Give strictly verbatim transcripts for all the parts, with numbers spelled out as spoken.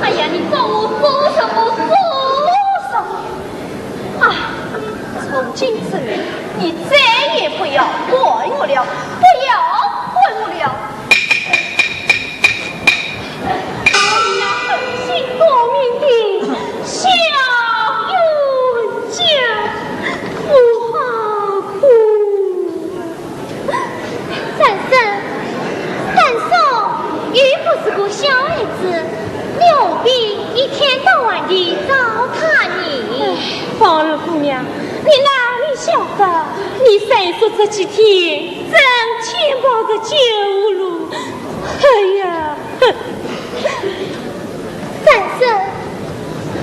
哎呀，你找我做什么？做什么？啊，从今之后，你再也不要管我了，不要管我了。那狠心夺命的小冤家，我好苦。 三嫂，三嫂，又不是个小孩子，你何必一天到晚地找他呢？哎，宝玉姑娘，你哪里晓得，你三叔这几天正牵挂着酒楼。哎呀，哼。 三嫂，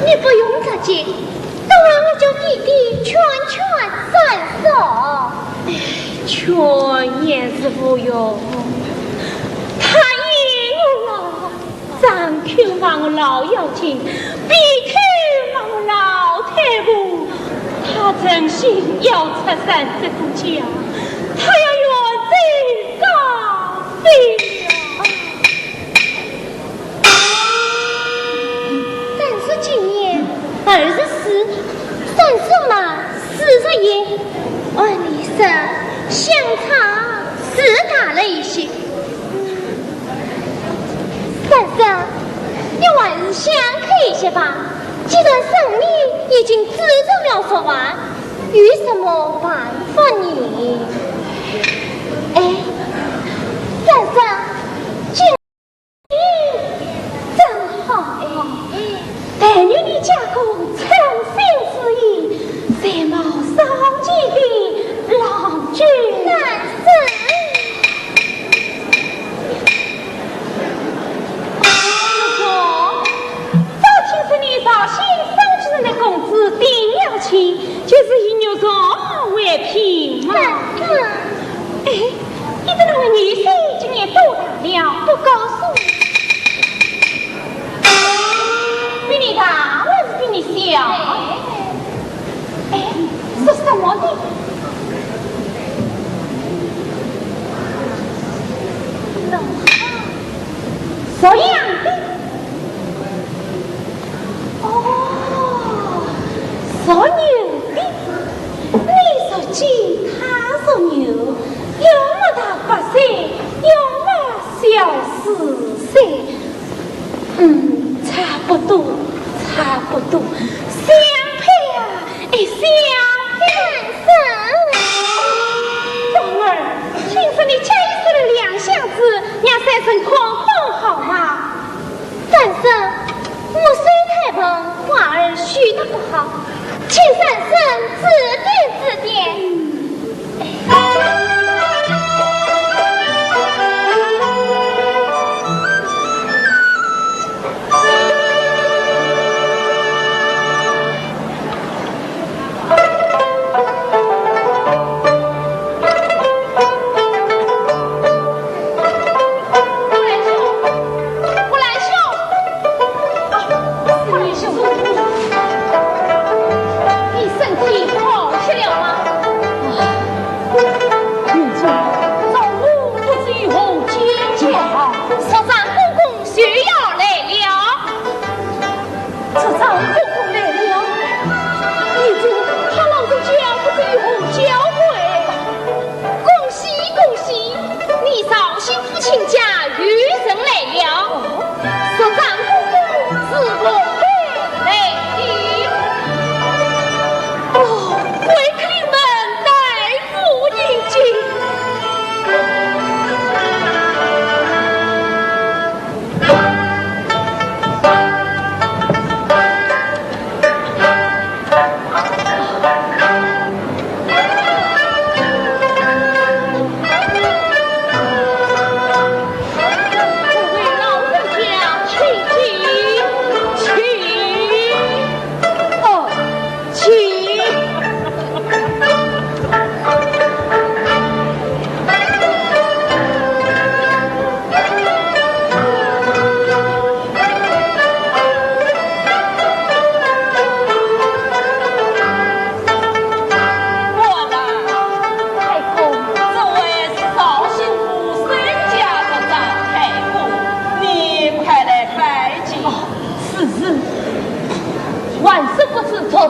你不用着急，等会我叫弟弟劝劝三嫂。劝也是无用，他嫌我老，张口骂我老妖精，闭口骂我老太婆，他存心要拆散这个家，他要远走高飞了。 三叔今年二十四，三嫂嘛四十一，按理说相差是大了一些。三嫂，你还是想开一些吧，既然生米已经煮成了熟饭，有什么办法呢？哎，三嫂，今 真好，但愿你家公称心如意，才貌双全的郎君。三叔。不错，早听说你绍兴生举人的公子定要卿，就是以玉簪为聘嘛。三叔。哎， 你的那位女婿今年多大了？不告诉你。比你大还是比你小？哎，说什么的？龙华。属羊的。哦，属牛的。你属鸡，他属牛。 要么大八岁，要么小四岁。嗯，差不多，差不多，相配啊，哎，相配。三叔。凤儿，听说你家里生了两箱子，让三婶看看好吗？ 三叔，木梳太笨，花儿绣得不好，请三叔指点指点。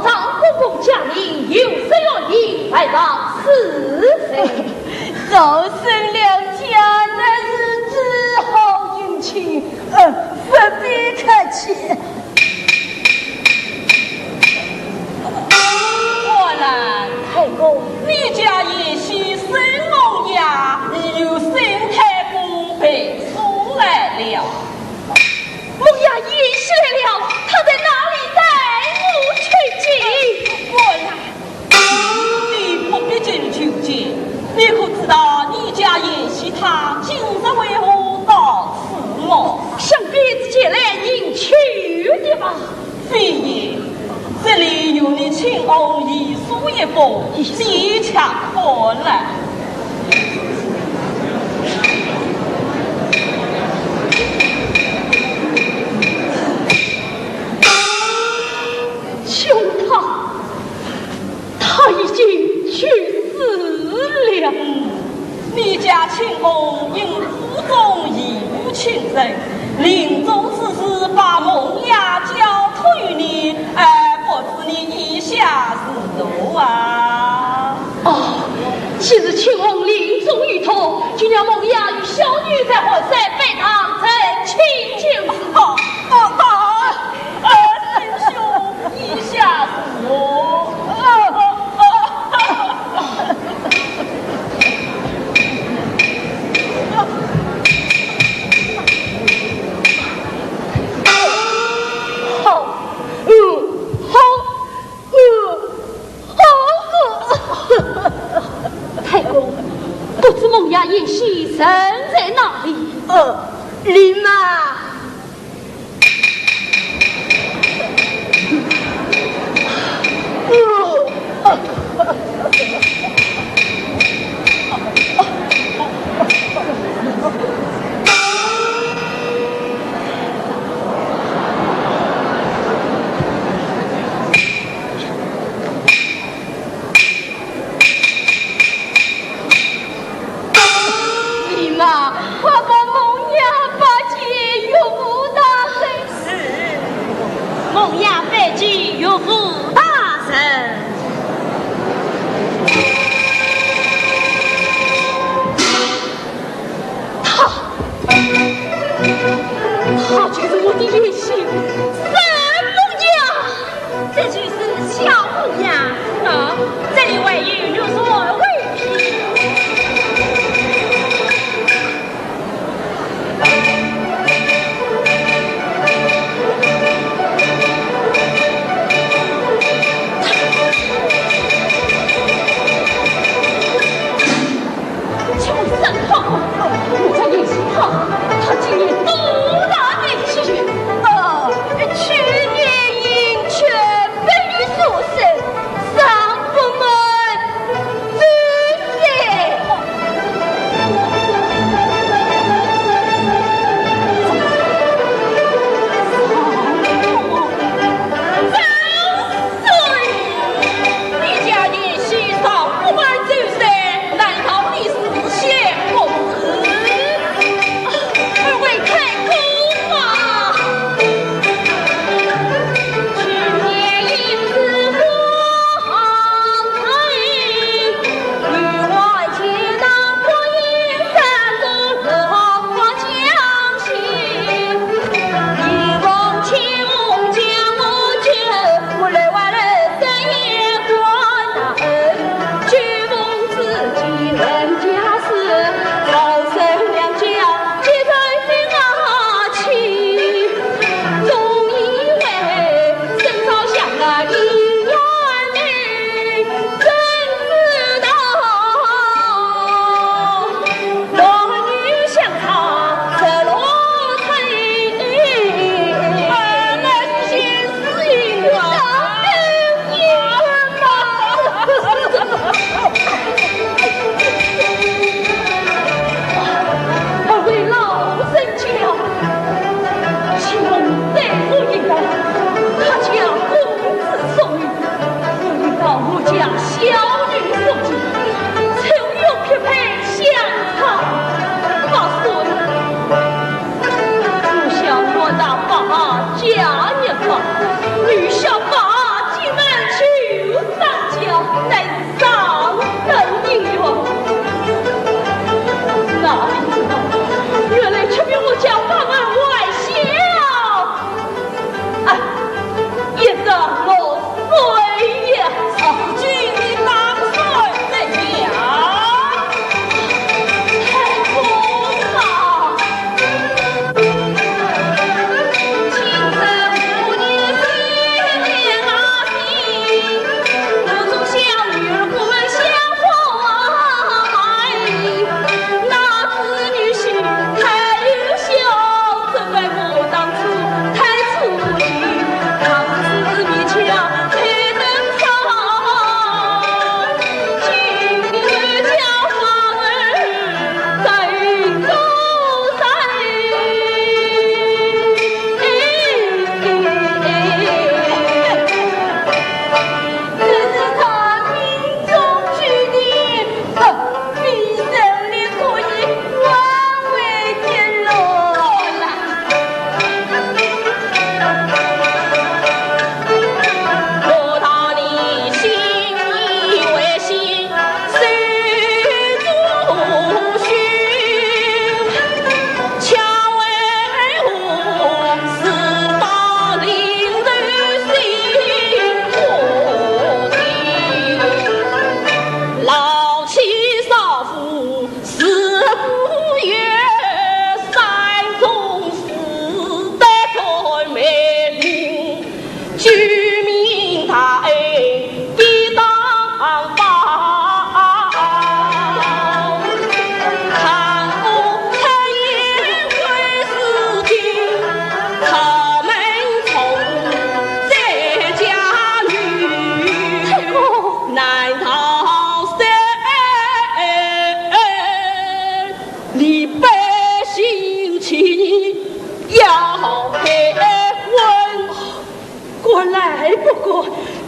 张公公驾临，有失远迎，还望恕罪。老身两家乃是知好姻亲，呃，不必客气。果然，太公，你家贤婿沈梦雅，已由沈太公陪送来了。 梦雅贤婿来了，他在哪里？带我去见。果然，你不必进去见。你可知道你家贤婿他今日为何到此么？想必是前来迎娶的吧？非也，这里有你亲翁遗书一封，即刻过来。 兄台，他已经去世了。你家亲翁因府中已无亲人，临终之时把梦雅交托于你，而不知你意下如何啊？哦，既是亲翁临终有托，就让梦雅与小女在后山拜堂成亲就是。好，好，好。 呃，沈兄，意下如何？好，嗯，好，嗯，好。太公，不知梦雅贤婿人在哪里？呃，林妈。 你们快把梦雅拜见岳父大人。是，梦雅拜见岳父大人。他，他就是我的贤婿，沈梦雅。 这就是小梦雅。啊，这里还有玉扇为凭。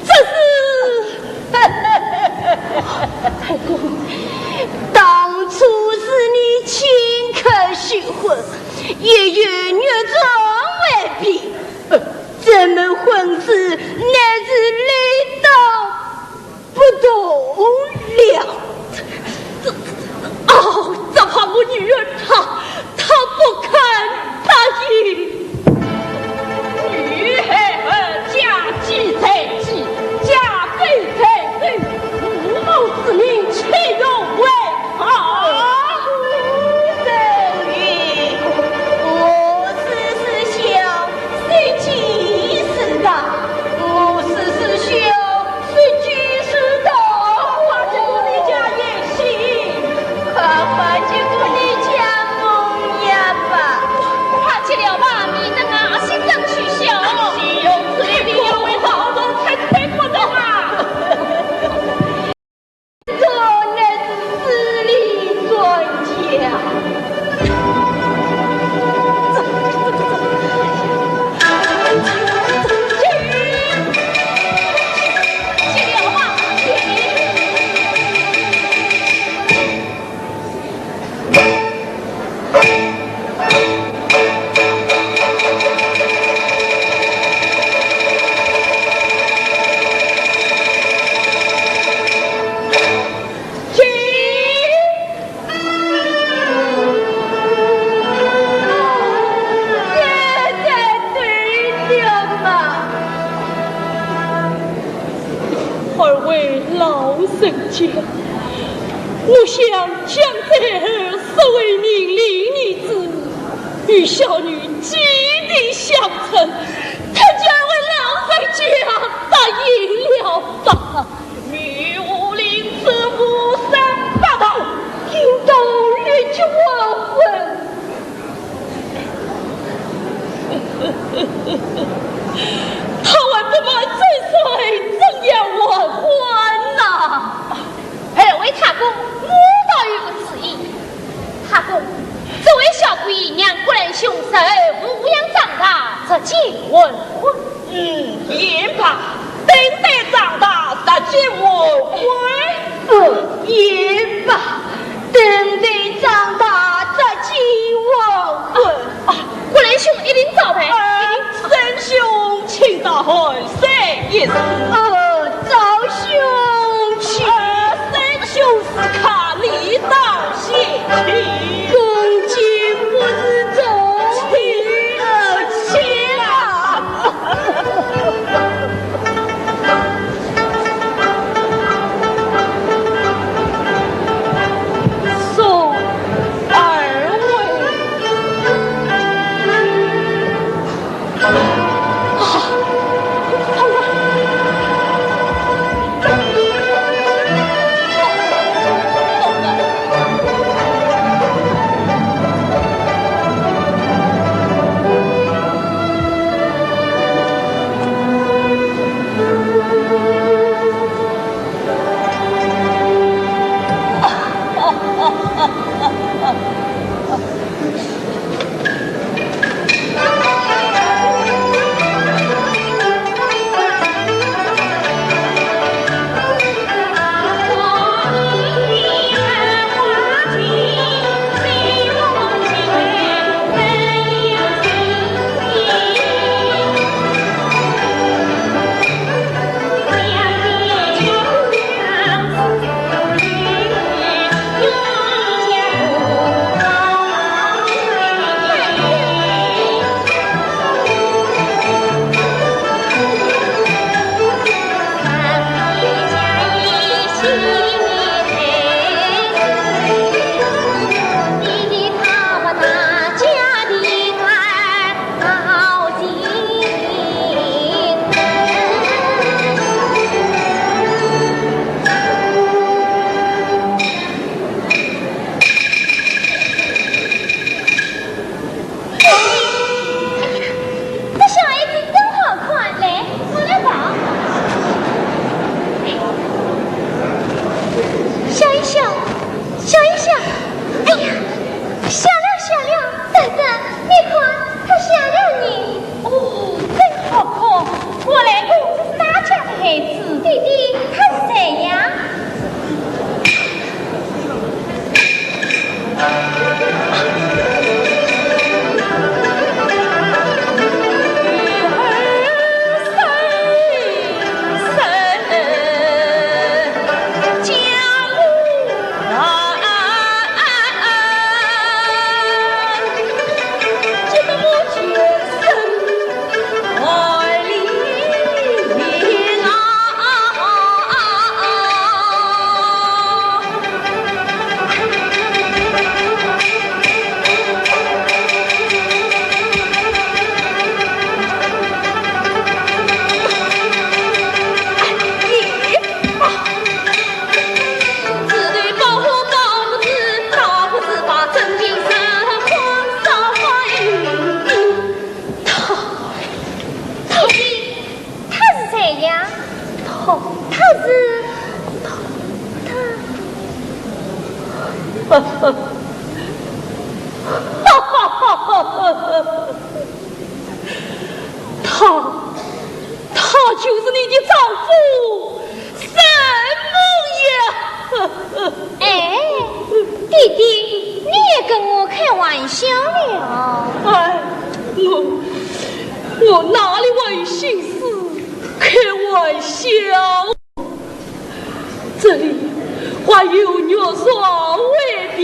这是，太公，当初是你亲口许婚，也有月中为凭，这门婚事乃是理当不动了。这，这，哦，只怕我女儿她，她不肯答应。女孩儿，嫁鸡随鸡，嫁狗随狗，父母之命，岂容违抗？啊，周瑜，我是是想随即是的，我是是想 是几时到？快去问你家贤婿。快快去问你家母娘吧。快去了吧，免得俺阿信等许久。岂容周瑜要为曹操拆台不成啊！这乃是势利专家。 二位老人家，我想将这儿所谓名利女子，与小女既定相称，懇求二位老人家答应了吧。 女无令子，无生八宝，应当立即完婚。她还不满周岁，怎样完婚呐？二位太公，我倒有个主意。太公，这位小鬼让郭兰兄在抚养长大，直接完婚。 嗯，也罢，等待长大，直接完婚。嗯，也罢，等待长大，直接完婚。啊，郭兰兄一定照办。啊，沈兄，请到寒舍一坐。呃，赵兄，请。呃，沈兄是客，理当 恭敬不如从命。请啊！送二位。啊，快快！哦，他是，他，他，哈哈哈哈哈哈！他，他就是你的丈夫沈梦阳。哎，弟弟，你也跟我开玩笑了。哎，我，我哪里会心思开玩笑？这里还有玉刷为凭。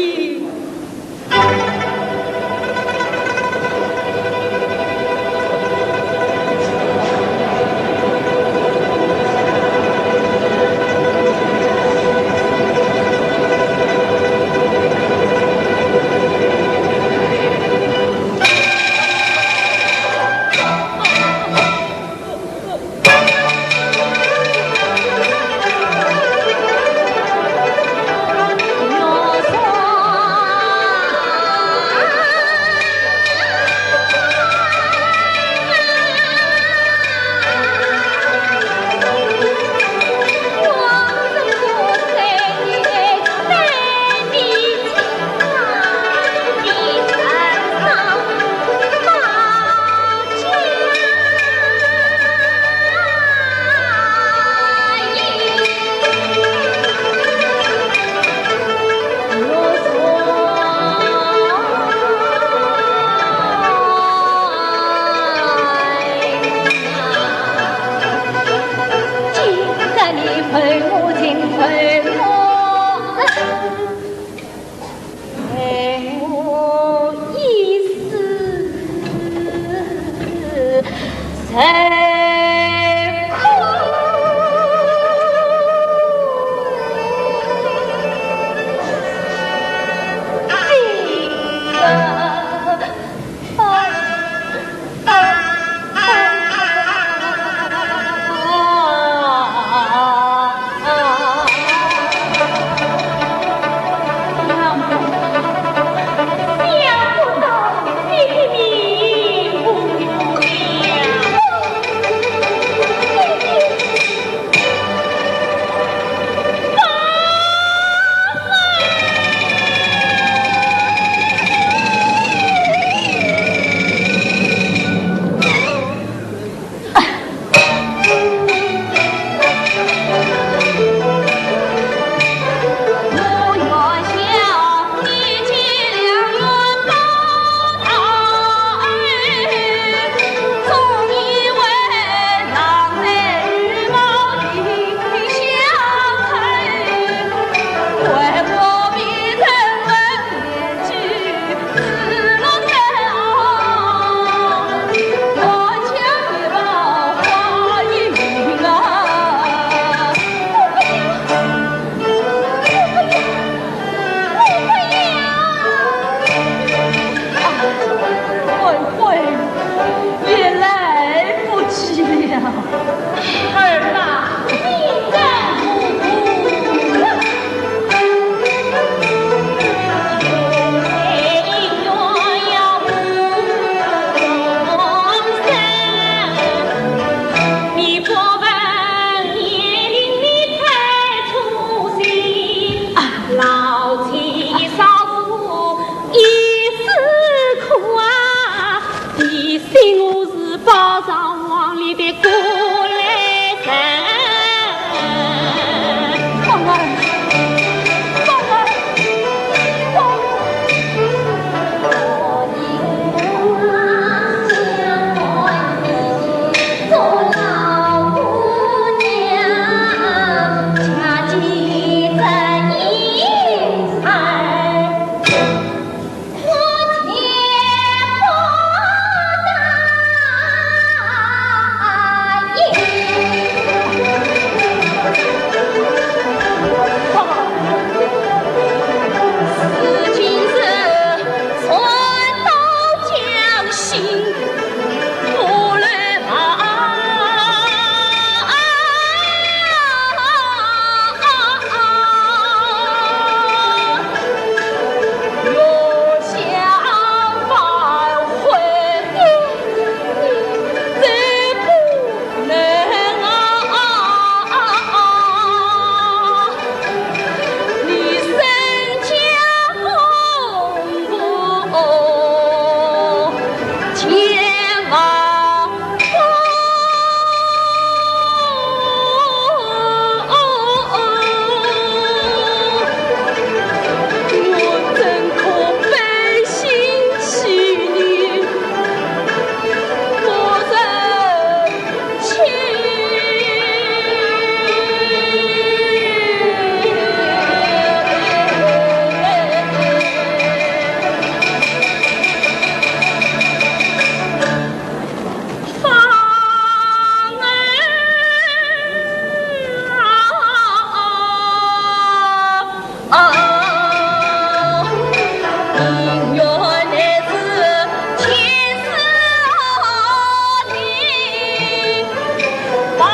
啊，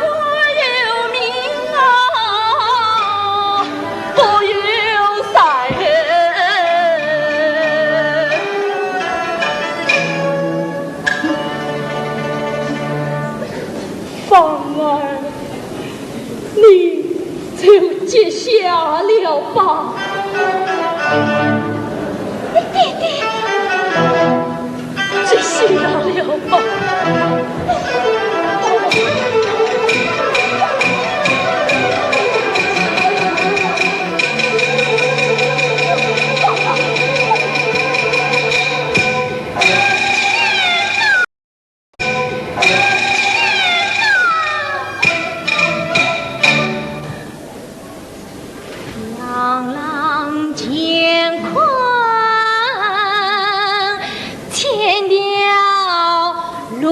不由命啊，不由哉。芳儿，你就接下了吧。爹爹。 这些了了吧。朗朗乾坤千条路。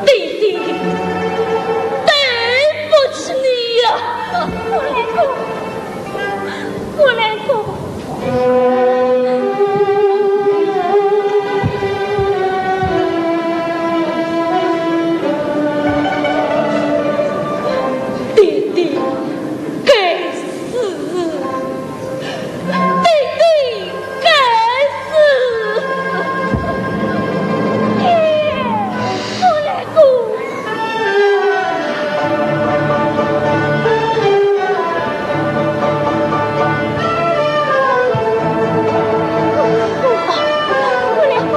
弟弟，对不起你呀。我来过，我来过。弟弟，该死！ 弟弟，该死！爹，我来过。我来过，我来过。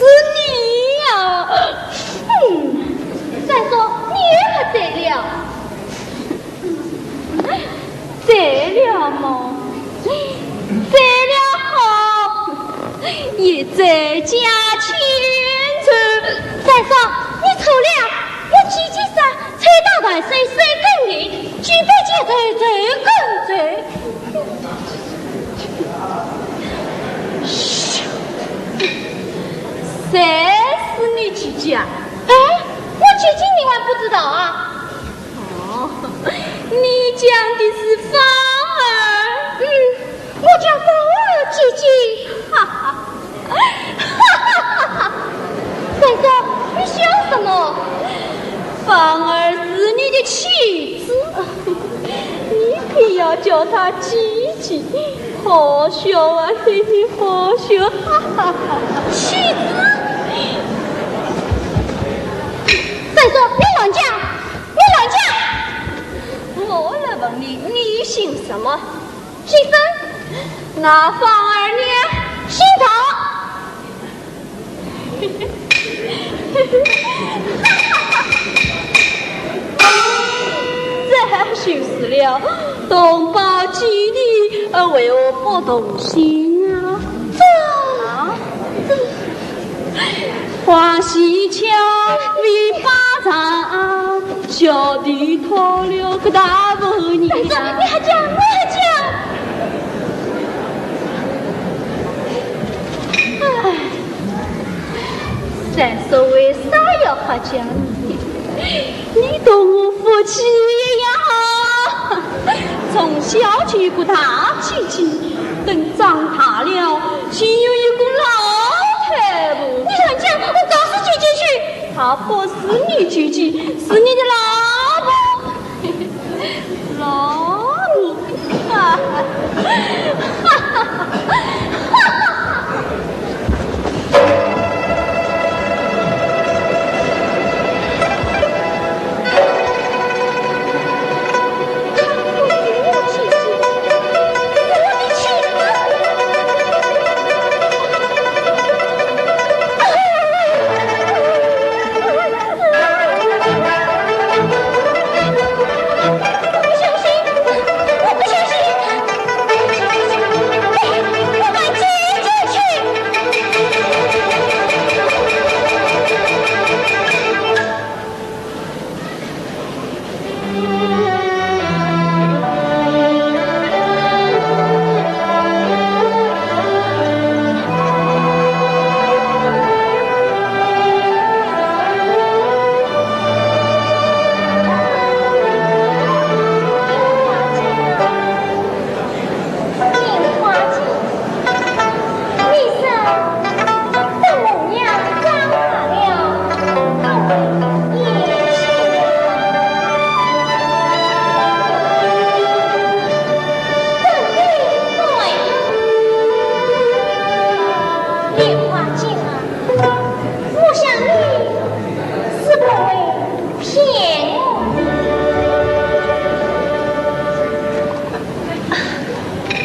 是你呀！嗯，再说你也喝醉了。 醉了么？醉了好，一醉解千愁。再说你错了，我姐姐说抽刀断水水更灵，举杯解愁愁更醉。嘘，谁是你姐姐啊？哎，我姐姐你还不知道啊？ 哦，你讲的是芳儿？嗯，我叫芳儿姐姐。哈哈，哈哈哈哈！再说，你笑什么？芳儿是你的妻子，你偏要叫她姐姐，好笑啊，嘿嘿，好笑，哈哈哈哈！妻子？再说，你乱讲！ 你乱讲！我来问你，你姓什么？姓孙。那芳儿呢？姓陶。这就是了，同胞姐弟，呃，为何不同姓啊？这，啊？这 欢喜巧，尾巴长，小弟讨了个大富人啊。你还讲，你还讲！唉，三叔为啥要瞎讲呢？你同我夫妻一样好，从小就有个大姐姐，等长大了，就有一个老太婆。你乱讲，我告诉姐姐去。她不是你姐姐，是你的老婆。老婆。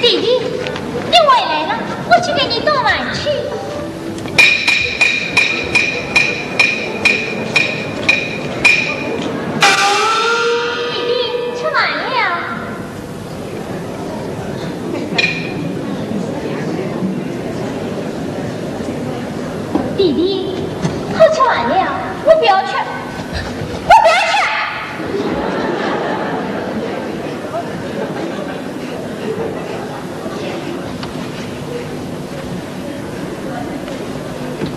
弟弟，你回来了，我去给你端碗去。弟弟，吃饭了。弟弟，快吃饭了，我不要吃，我不要吃。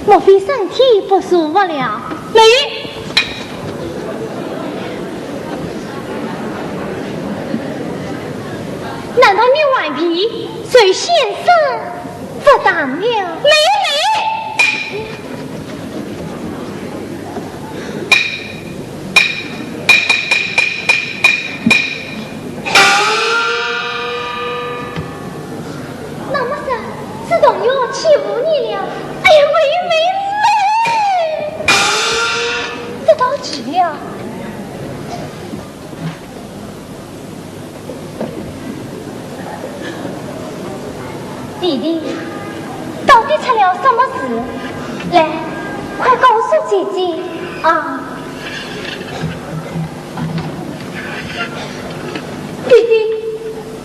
莫非身体不舒服了？没有。难道你顽皮，随先生不当了？没有，没有。 那么说，是同学欺负你了？哎呀，我也没没，这倒奇了。弟弟，到底出了什么事？姐姐啊，姐姐，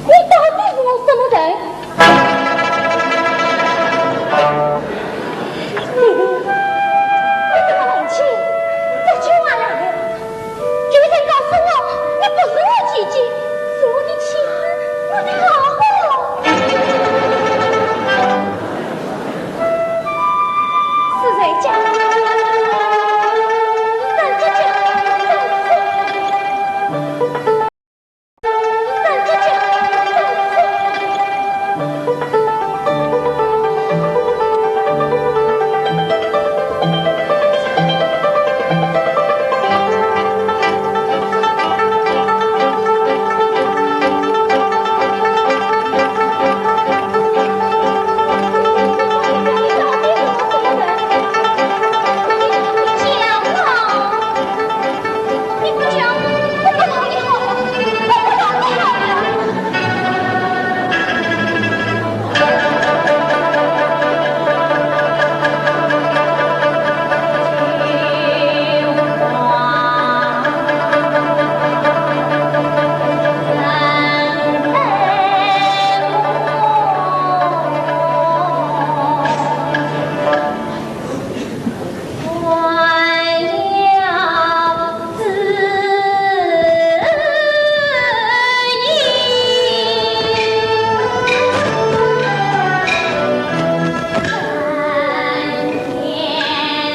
你到底是我什么人？姐姐，你怎么年轻，这就话来了？ 居然告诉我，你不是我姐姐，是我的妻子，我的老婆。是谁家？是谁家？是谁家？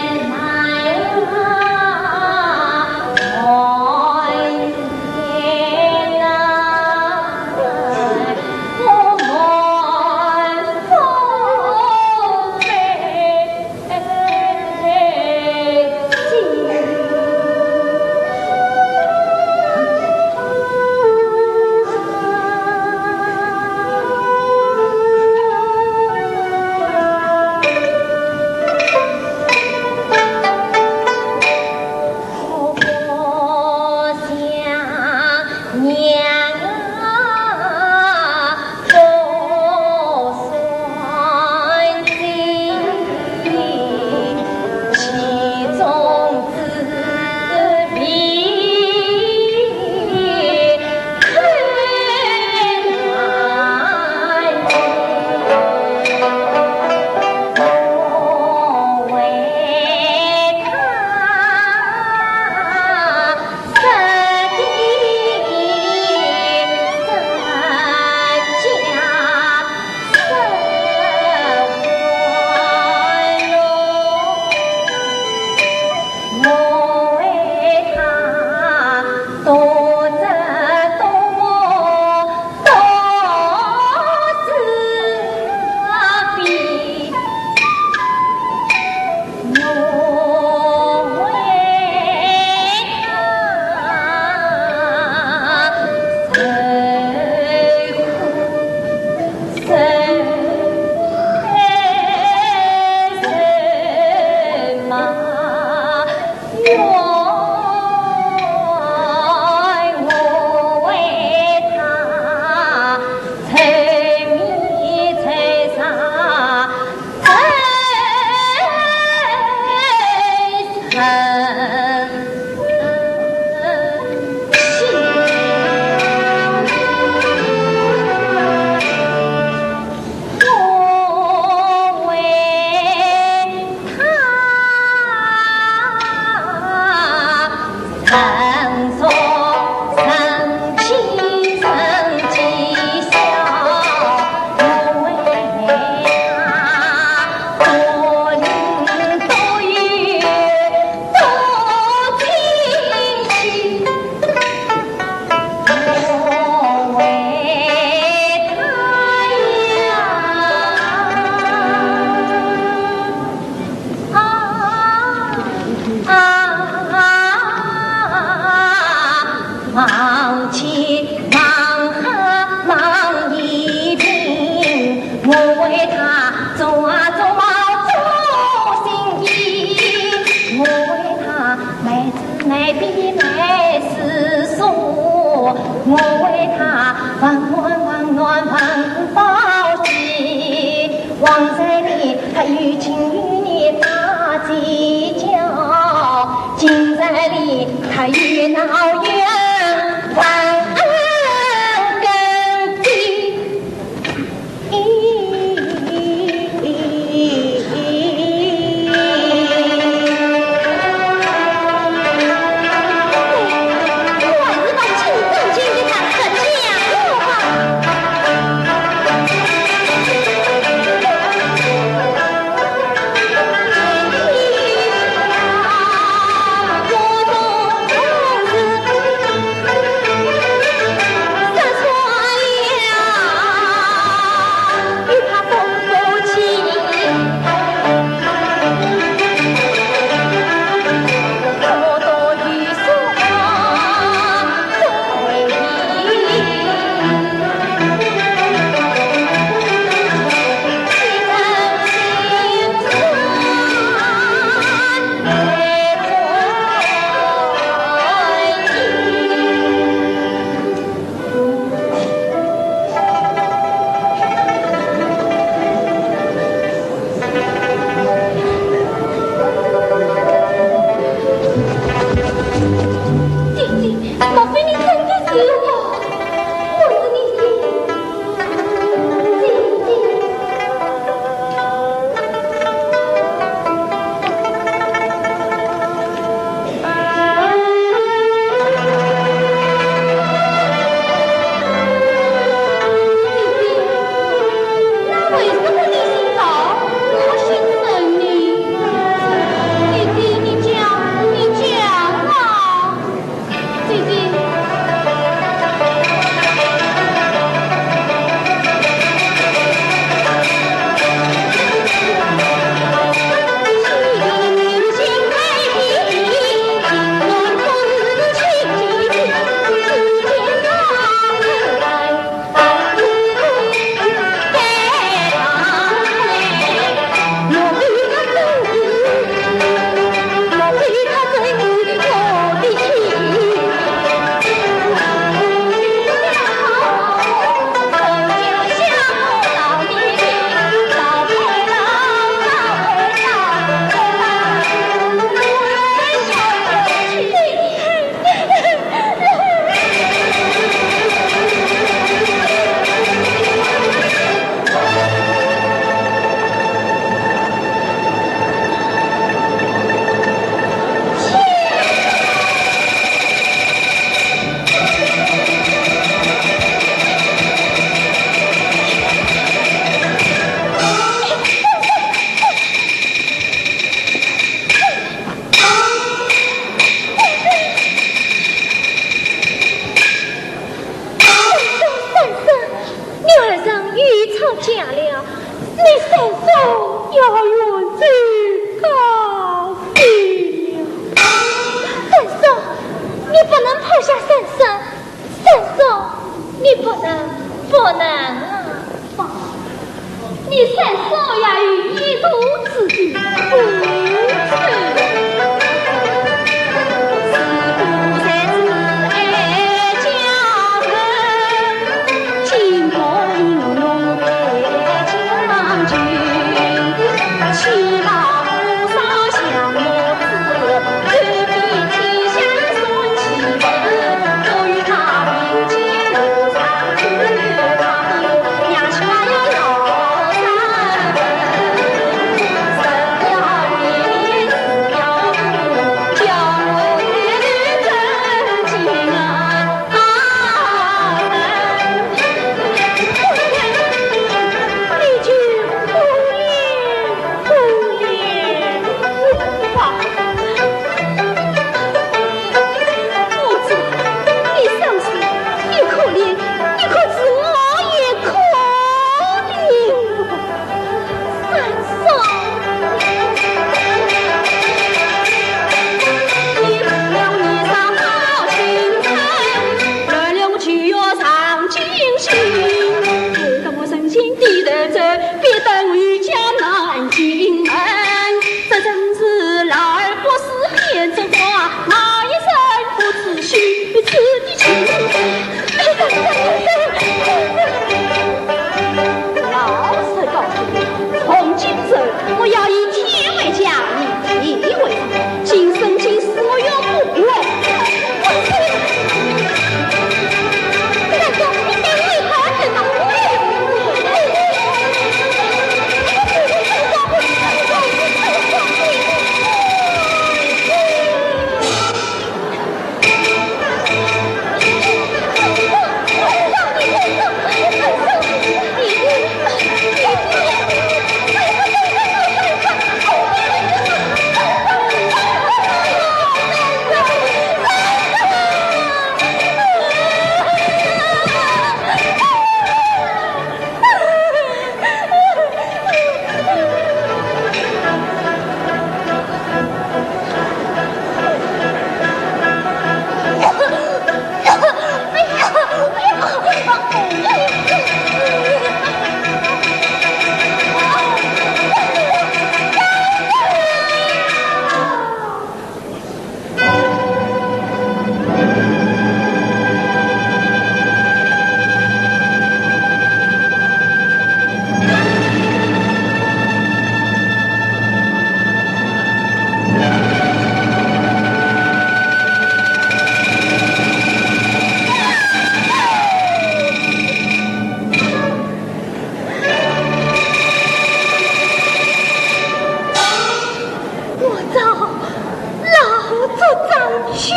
去。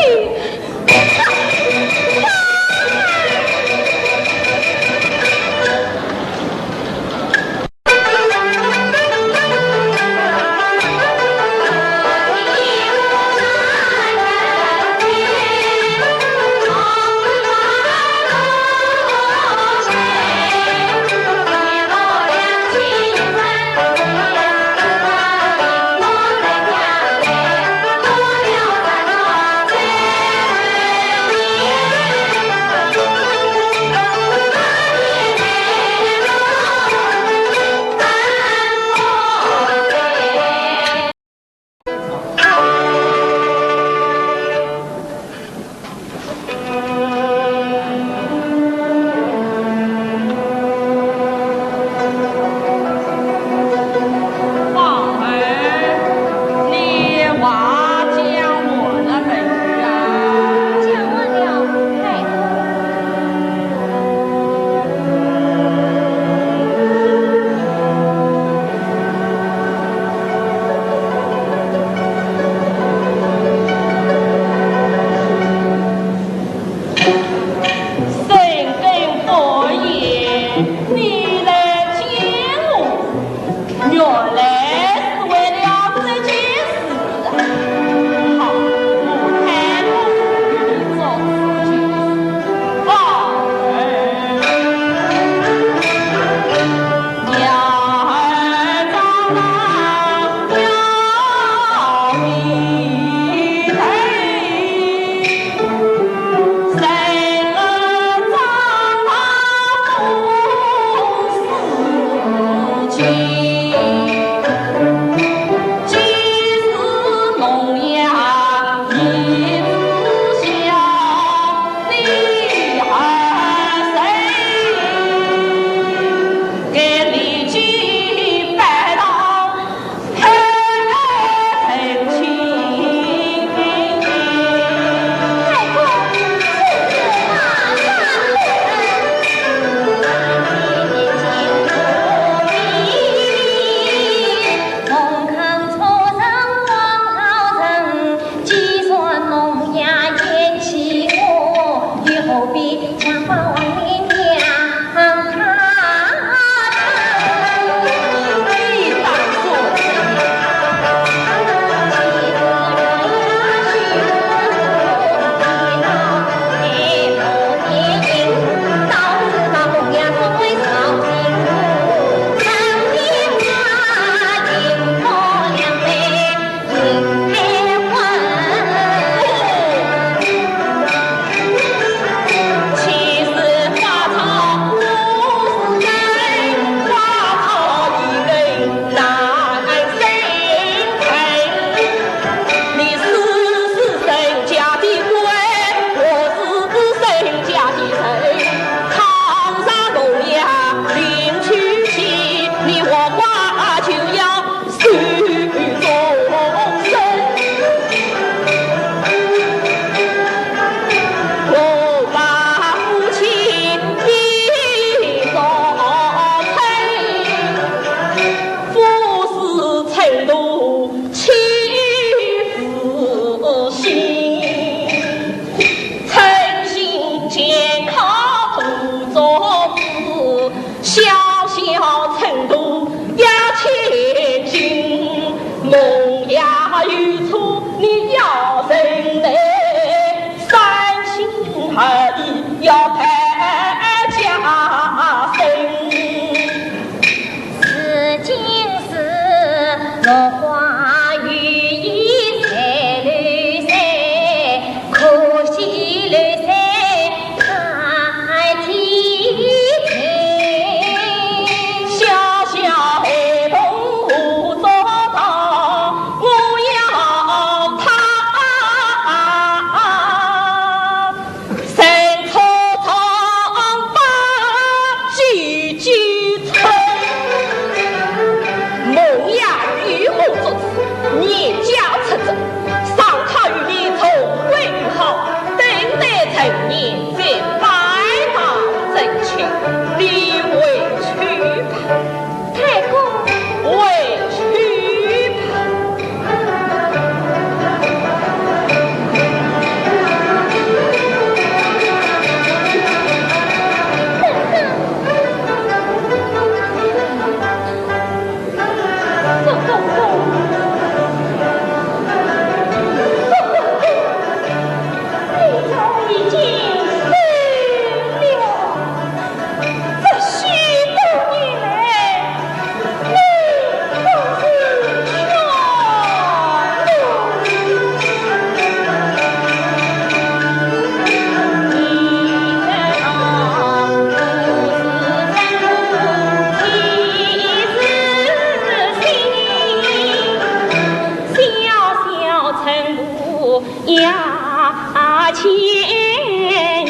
呀，千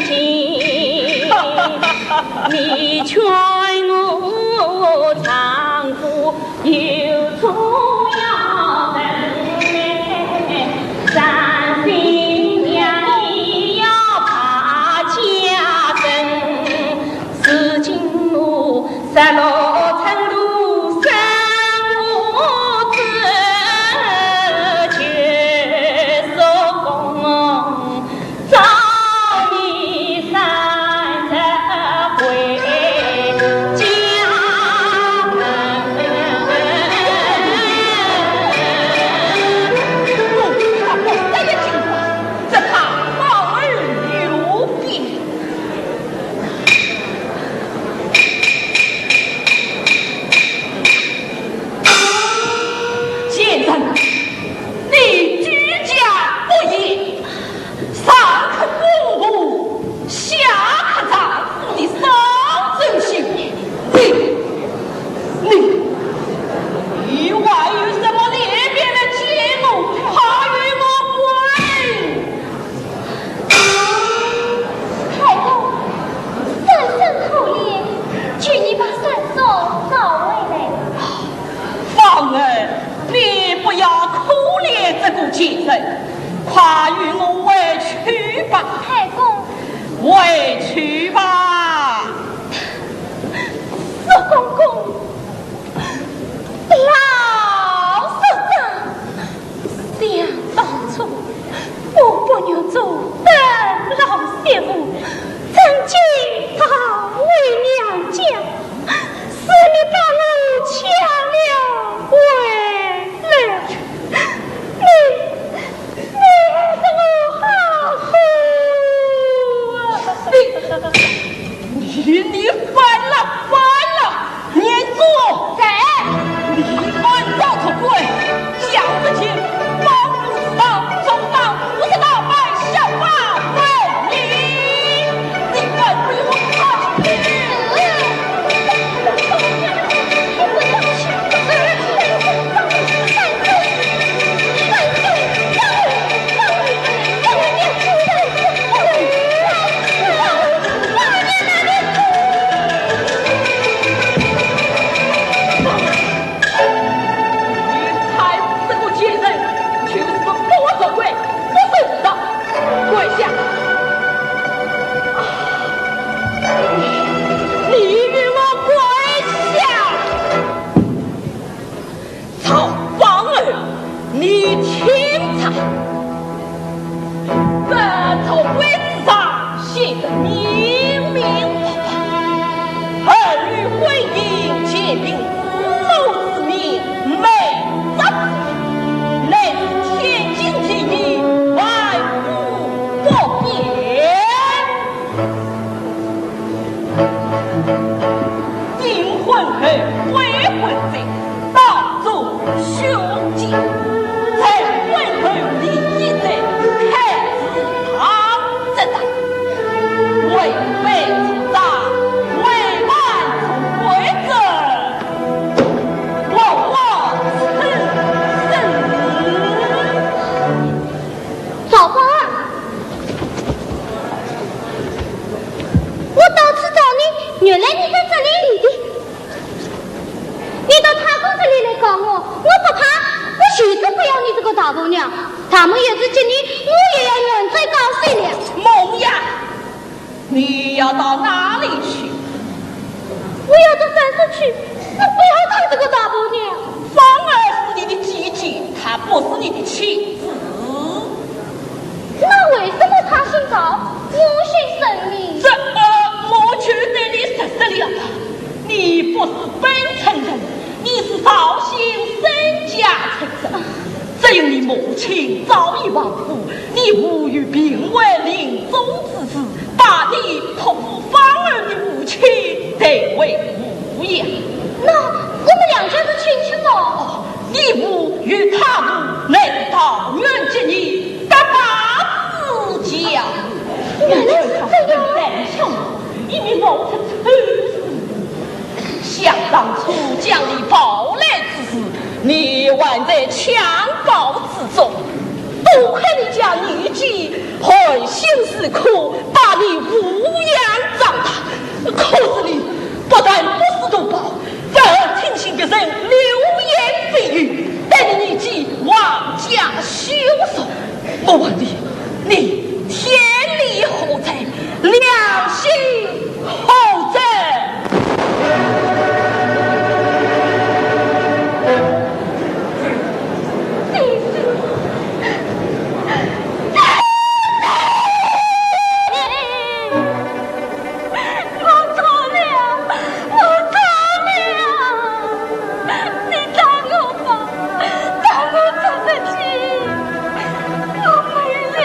金，你劝我丈夫有错要认，伤心娘要把家生，如今我 十六春路生无子，就说公早你三日回家。这他好儿有病。 贱人，你居家不严，上克公婆，下克丈夫，你少真心。你，你，你还有什么脸面来见我？快与我滚！ 太公，三生可怜，求你把三嫂找回来。芳儿，你不要可怜这个贱人，快与我回去吧。太公，回去吧。叔公公，老叔长， 想当初，我不愿做灯籠媳妇，曾经逃回娘家，是你把我抢了回来。你，你害得我好苦啊！你，你，你反了，反了！ 严嵩！在。你敢造出官，将这些放肆道，总当不是大败小八为礼，你敢与我抗旨？你才是个贱人，就是不服我做官，不受赏，跪下！你与我跪下！ 曹芳儿，你听着，这奏章之上写的明明白白，儿女婚姻全凭父母之命媒妁之言，乃是天经地义，万古不变。 订婚后悔婚者，当作殉节；再婚后离异者，开祠堂则大。违背祖章，违反祖规者，我王此生。 赵芳儿，我到处找你，原来你在这里。你到太公这里来告我，我不怕，我就是不要你这个大婆娘。他们要是给你，我也要原罪告谁了。梦雅， 你要到哪里去？我要到山上去，我不要她这个大婆娘。芳儿是你的姐姐，她不是你的妻子。那为什么她姓赵，我姓沈呢？这，呃，我就对你说说了吧。你不是本村人，你是绍兴沈家村人。只有你母亲早已亡故，你父又病危临终之时， 把你托付芳儿的母亲代为抚养。那我们两家是亲戚哦。哦，你父与他父乃是桃园结义，搭把子结义。原来是这样。你看他们在笑我，一面冒出丑事。想当初将你抱来之时，你还在襁褓之中，多亏你家女苦把你抚养长大，可是你不但不思图报，反而听信别人流言蜚语，对你年纪妄加羞辱。我问你，你天理何在？良心何在？我错了，我错了，你打我吧，打我出去，我没有理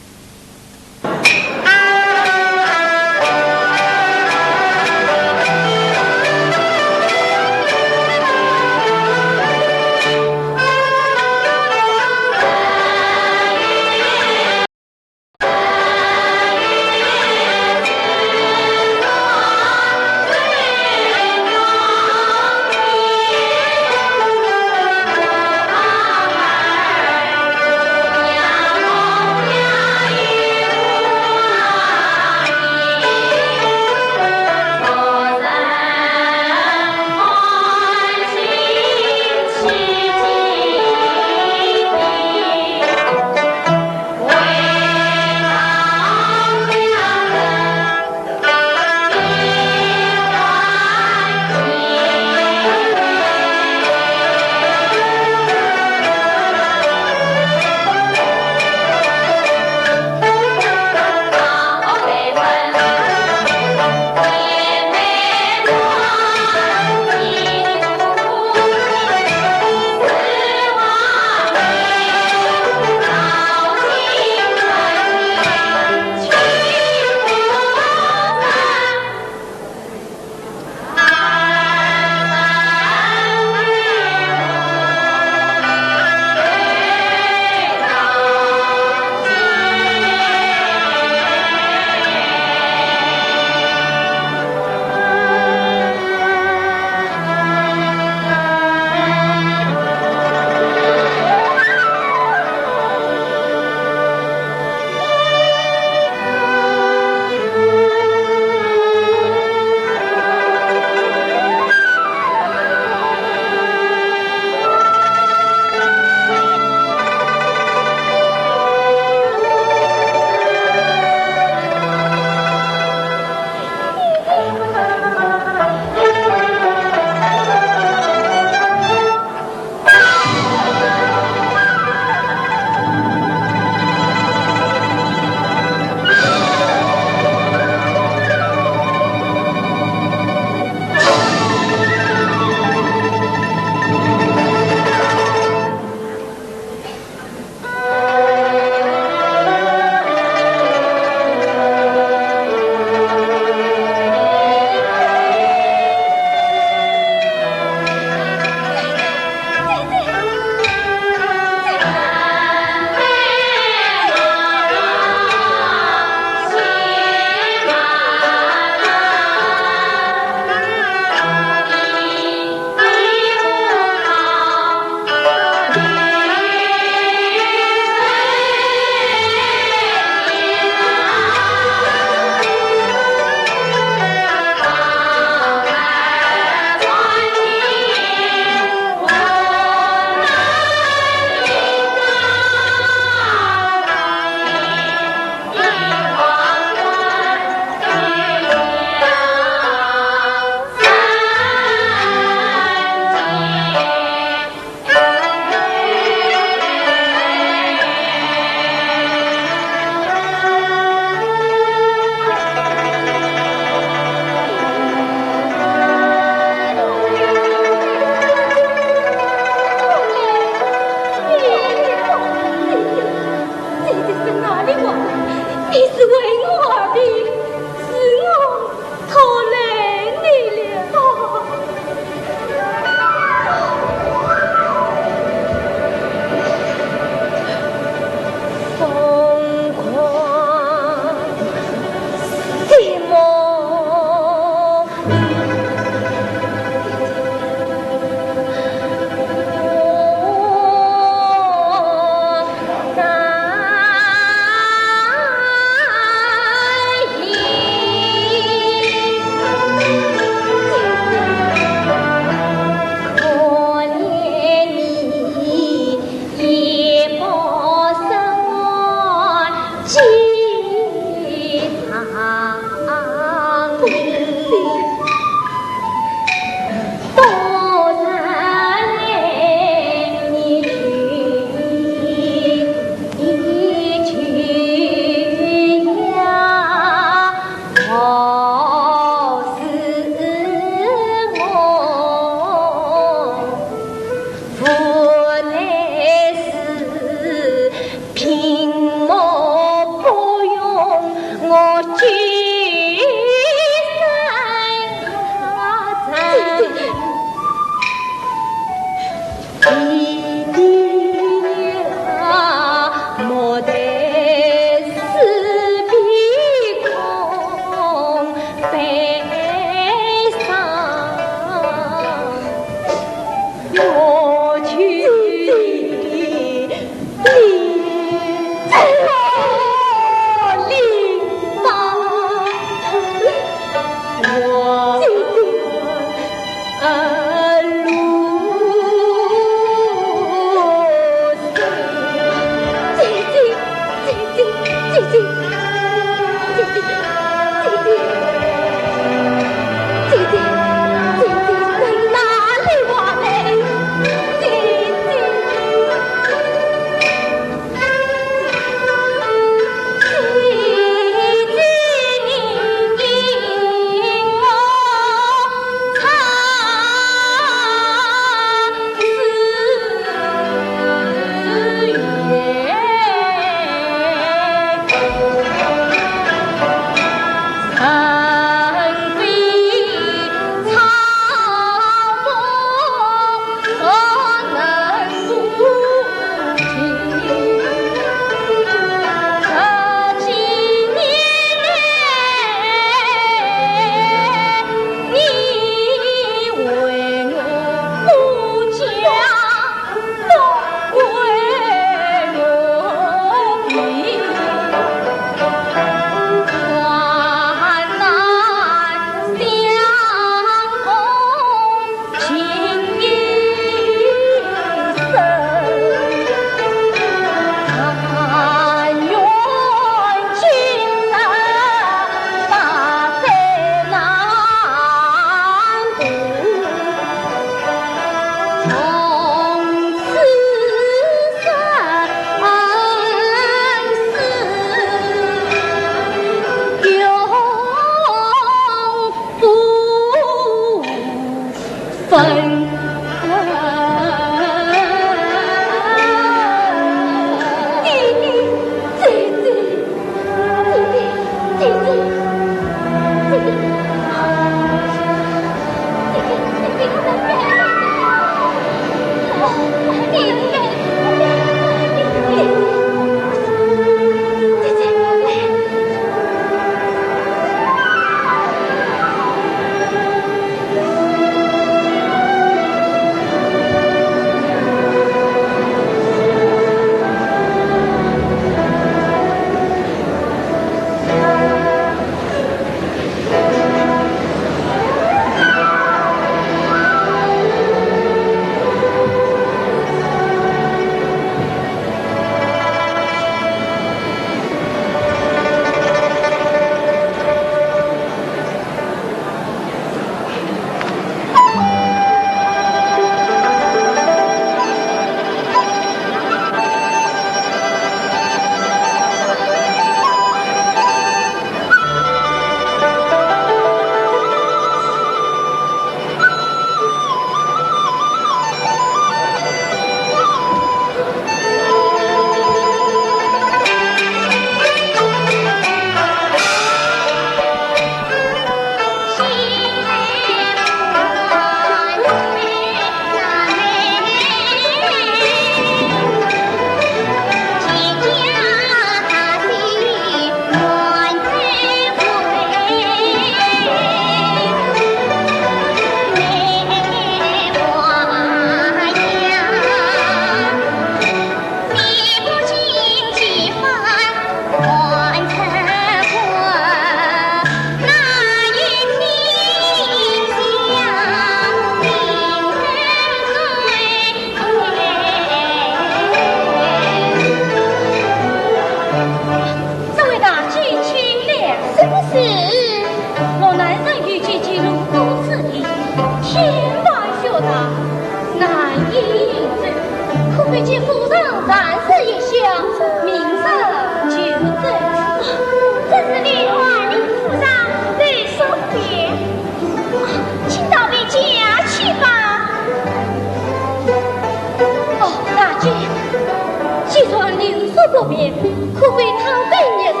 不便，可否稍等一茶，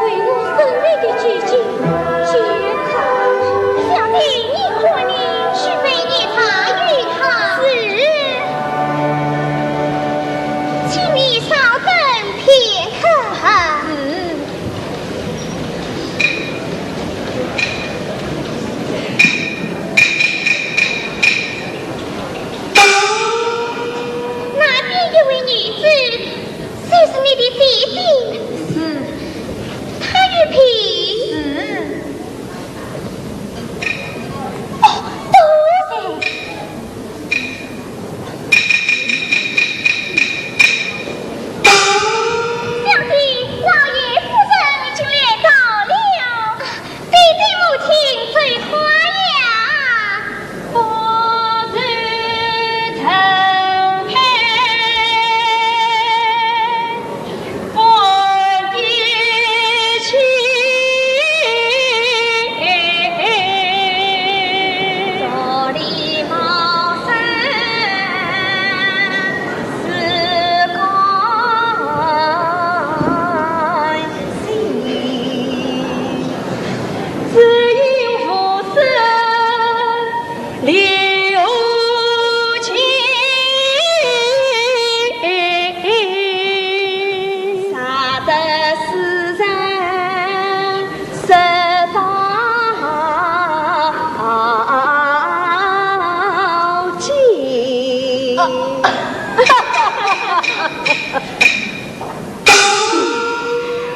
为我斟一个酒杯解渴？小姐，你看呢？是否热茶有好？是。请你稍等片刻。嗯。那边一位女子， 就是你的姐姐。是。她有病。是。哦，多谢。小姐，老爷夫人已经来到了。啊， 爹爹母亲走开呀。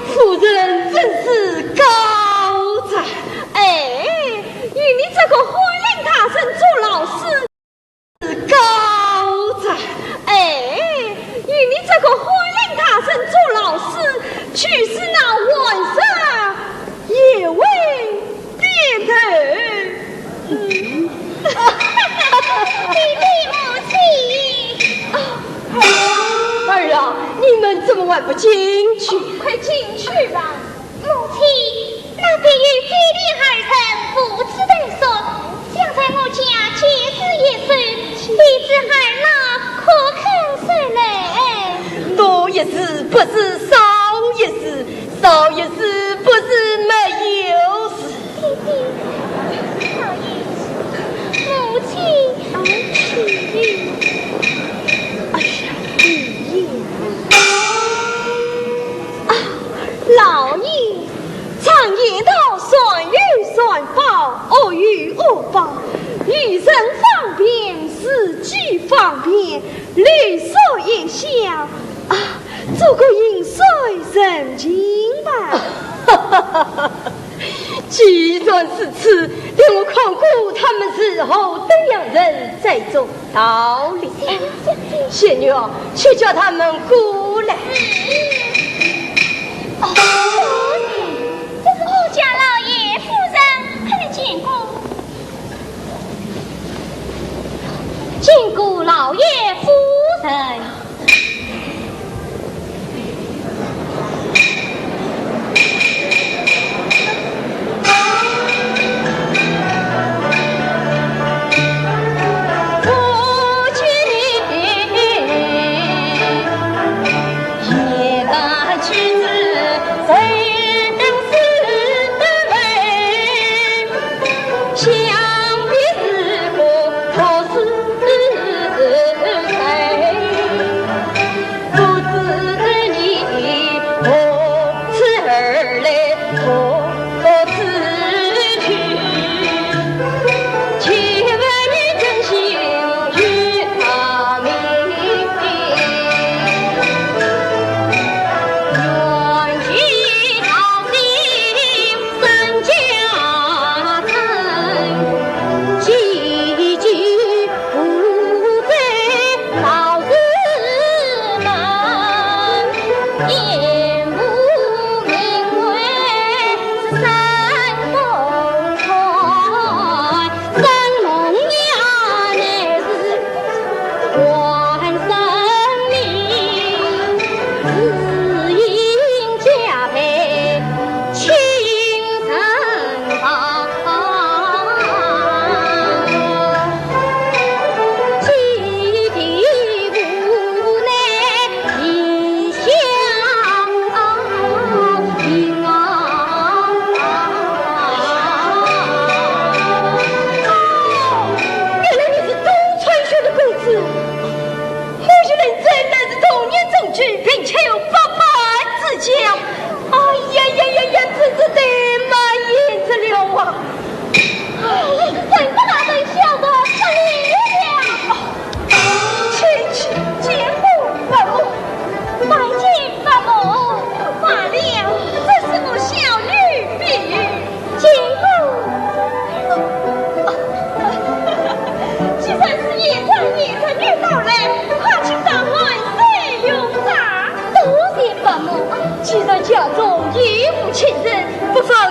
夫人真是高才。哎，与你这个翰林大臣做老师，高才。哎，与你这个翰林大臣做老师，岂是那皇上也会点头。嗯。爹爹母亲。儿啊，你们怎么还不进去？快进去吧。 母亲，那边有姐弟二人父子等宿，想在我家借住一宿，弟子二老可肯受留？多一事不如少一事，少一事不如没有事。爹爹，少爷，母亲，母亲。哎呀，爹呀！啊，老爷， 常言道，善有善报，恶有恶报。于人方便，自己方便，略说一笑，啊，做个饮水澄清吧。既然如此，待我看看他们如何登阳城再做道理。仙女啊，去叫他们过来。哦，这是我家老爷夫人，快来见过。见过老爷夫人。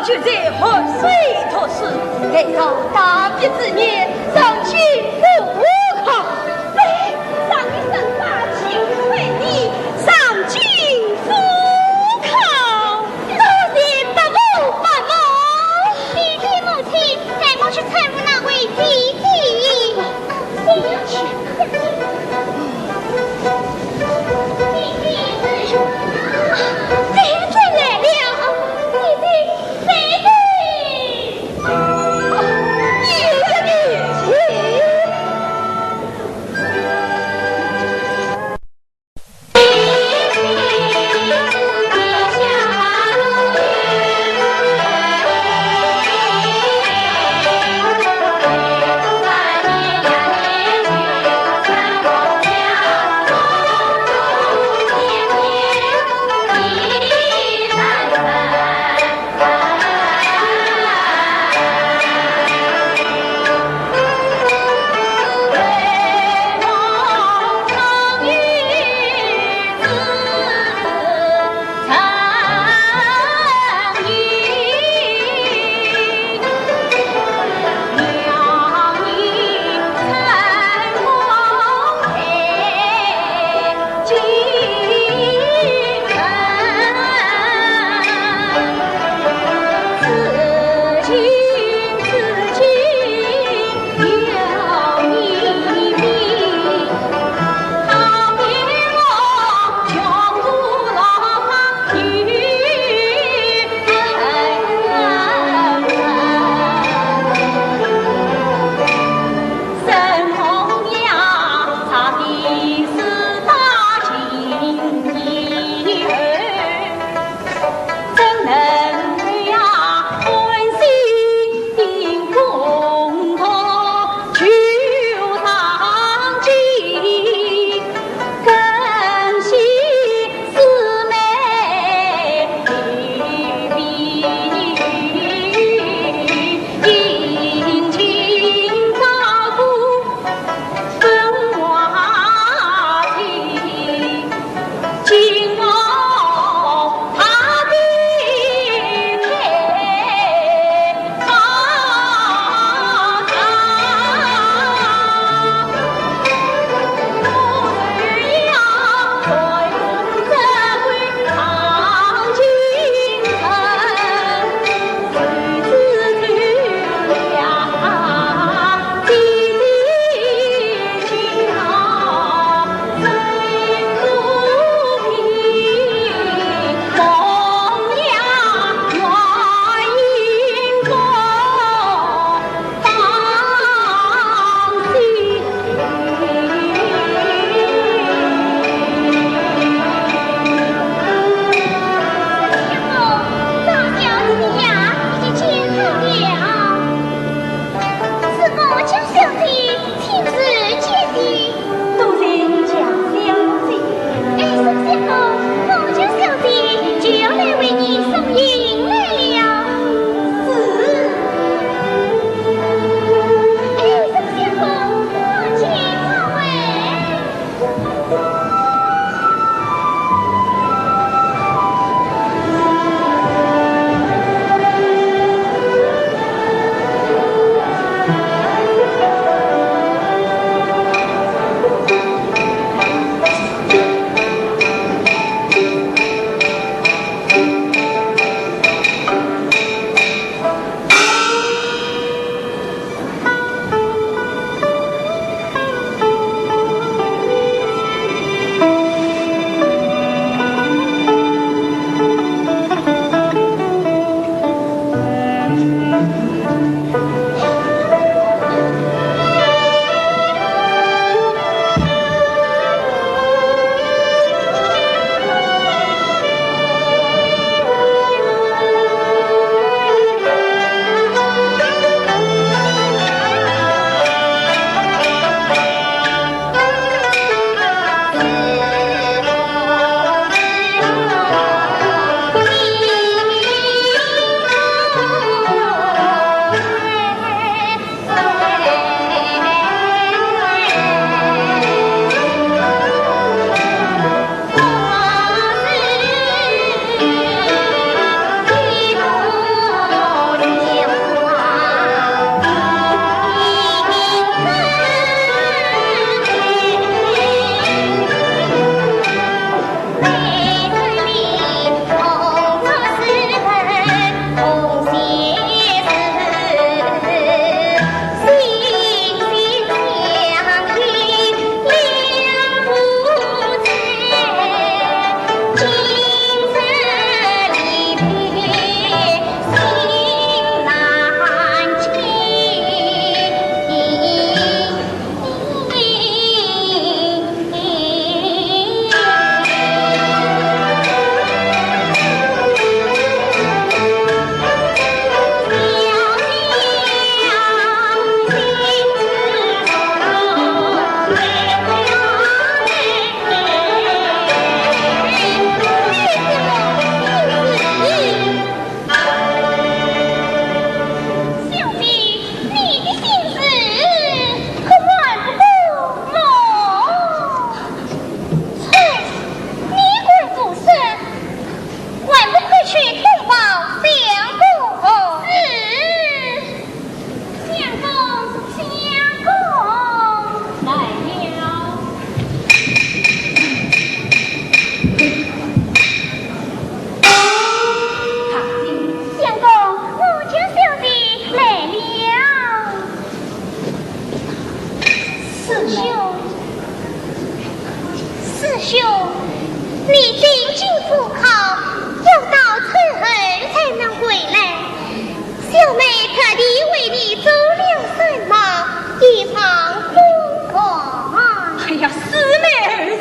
却在河水读书，待到大比之年，上京赴考。对，上一生把情为你，上京赴考。多谢伯父伯母。弟弟母亲，待我去搀扶那位姐姐。姐姐，姐姐。姐姐，姐姐来了，姐姐。 谁的？啊，你的母亲。兄，你进京赴考，要到春后才能回来。小妹特地为你做了衫帽，以防风寒。哎呀，师妹二人，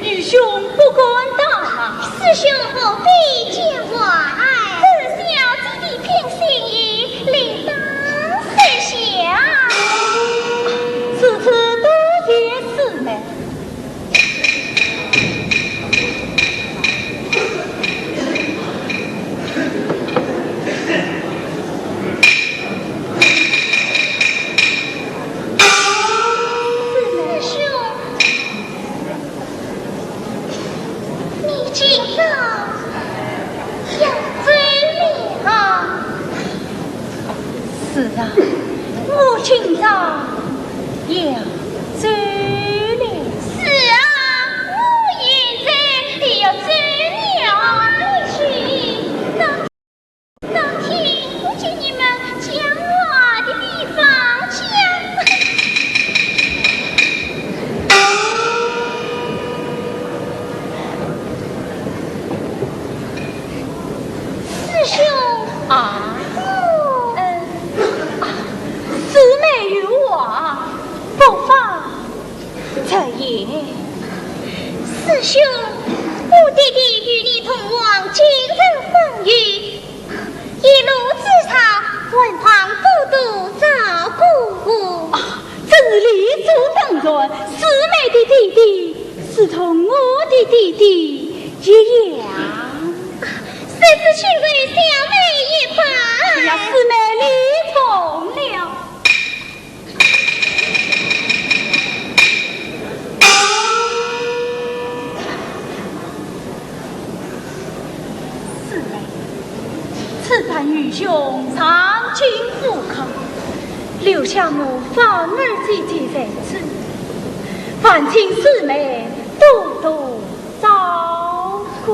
愚兄不敢当啊。师兄何必见外？这小姐的品行，理当收下。如此多谢师妹。 师兄，你今朝要走了。是啊，我今朝要走了。是啊，我也要走了。你去，那 那天我给你们讲话的地方讲。师兄。啊？嗯。啊，师妹有话，不妨直言。师兄，我爹爹与你同往京城访友， 一路之上，还望多多照顾我。啊，真是理所当然，师妹的爹爹是同我的爹爹一样。啊，这是请求小妹一拜。哎呀，师妹理重了。 师妹，此番愚兄上京赴考，留下我芳儿姐姐在此，烦请师妹多多 照顾。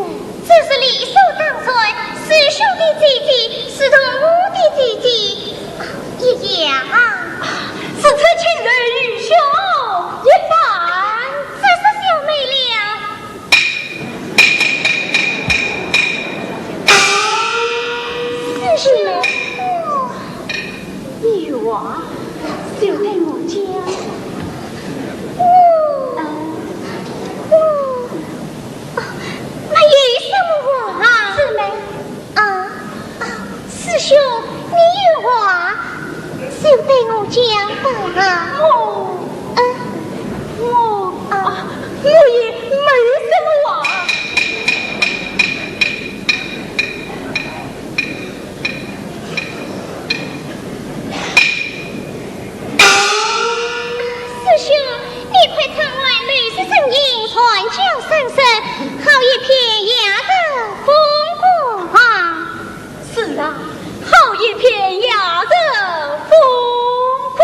这是理所当然，师兄的姐姐是同我的姐姐一样。如此请受愚兄一拜。这是小妹了。师兄。 有话就对我讲。我，啊，我，啊，没有什么话。师妹。啊，啊，师兄，你有话就对我讲吧。我，啊，我，啊，我也没有什么话。 师兄，你快唱完《雷氏声音传教声声》，好一片雅乐风光。是啊，好一片雅乐风光。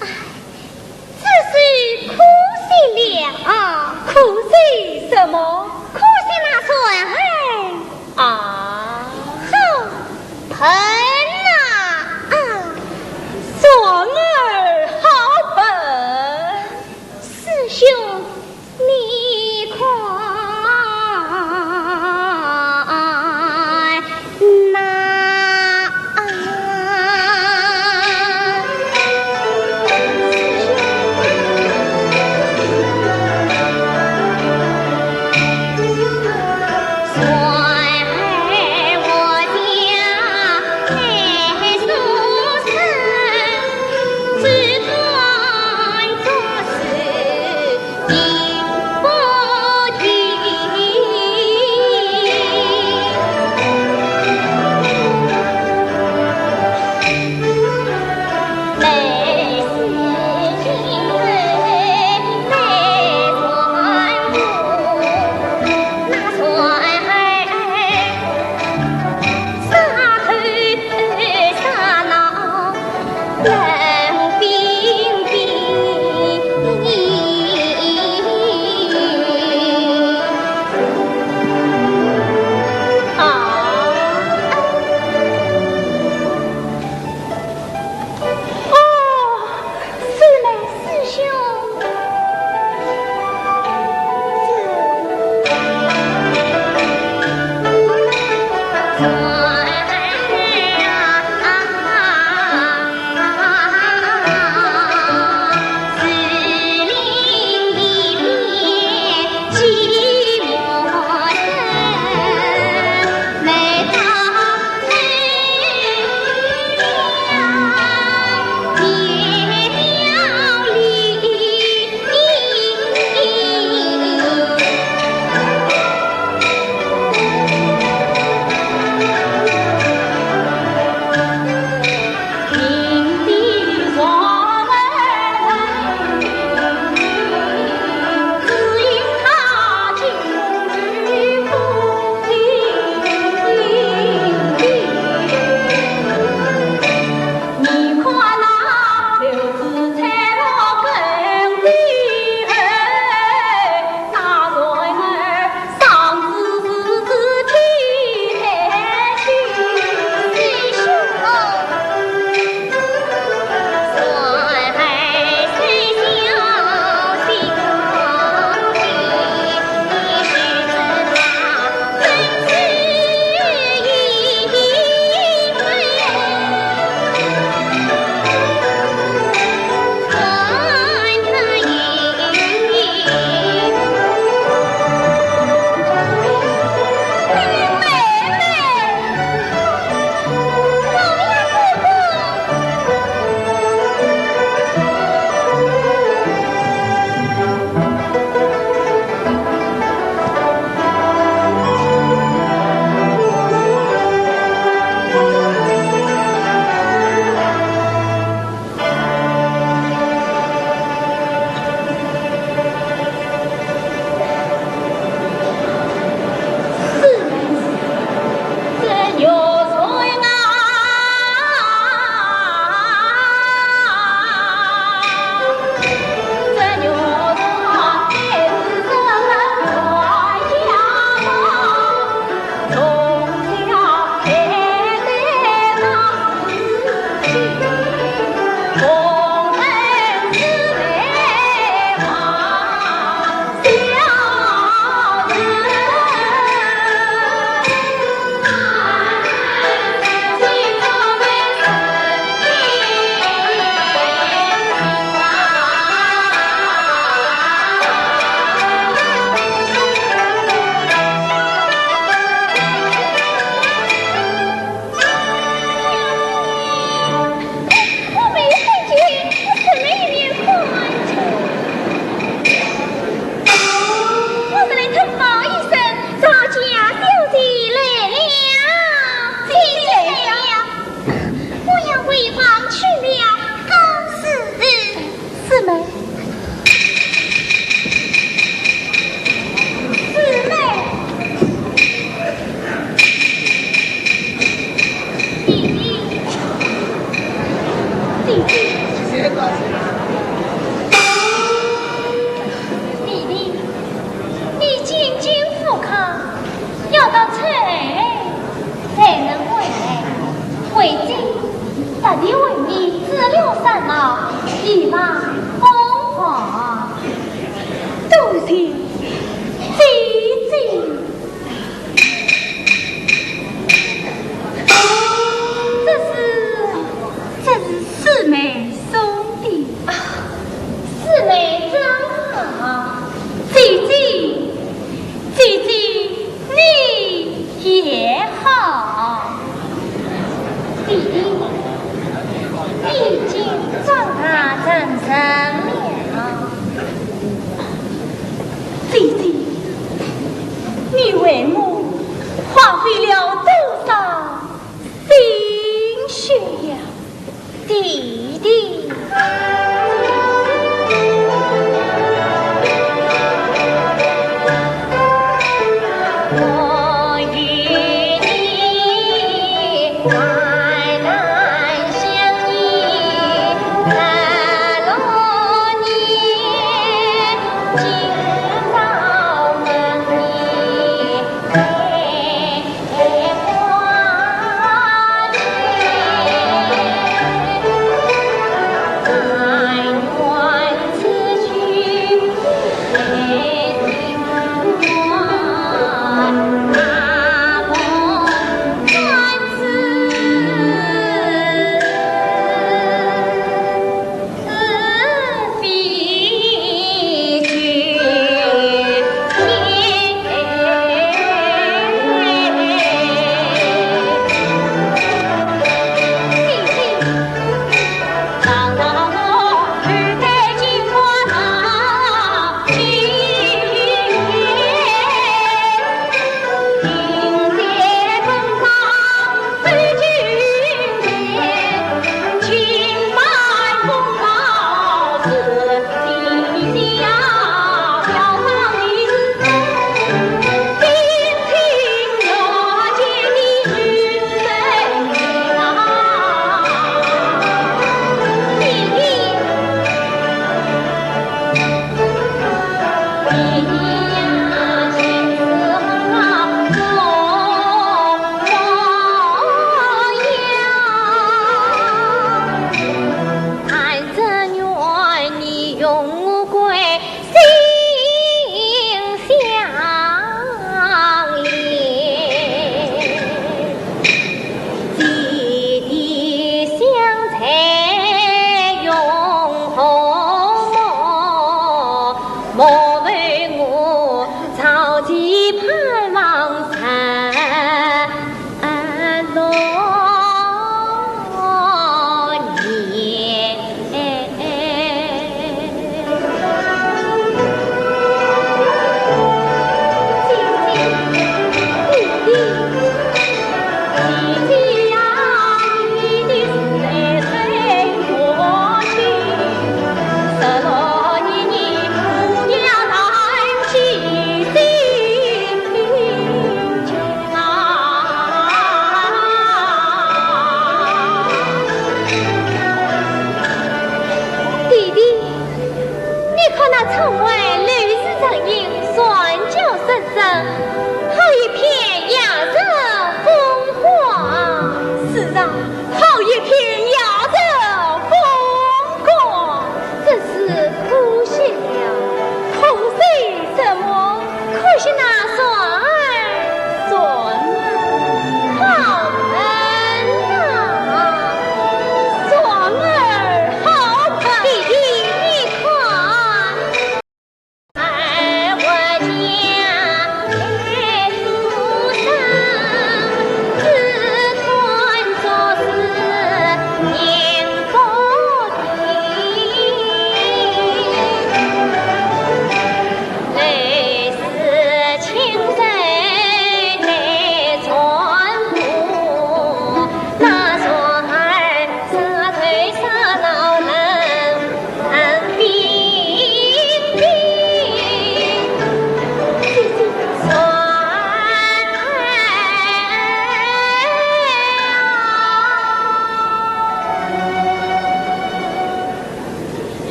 哎， 这是可惜了。可惜什么？可惜那船儿。啊。好笨呐！啊。船儿好笨。师兄，你看。 那啊。姐姐，这是，这是四妹送的。啊，四妹真好。姐姐，姐姐，你也好。弟弟，你已经长大成人了。 姐姐，你为我花费了多少心血呀，弟弟。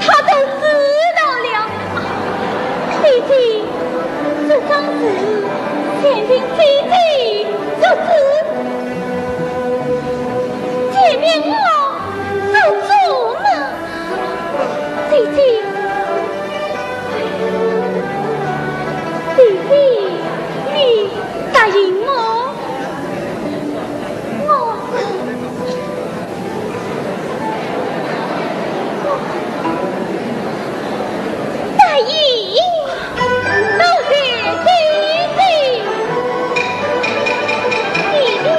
他都知道了。姐姐，这桩事全凭姐姐做主。前面我做主嘛。姐姐，姐姐，你答应我。 我，答应，多谢姐姐。弟弟，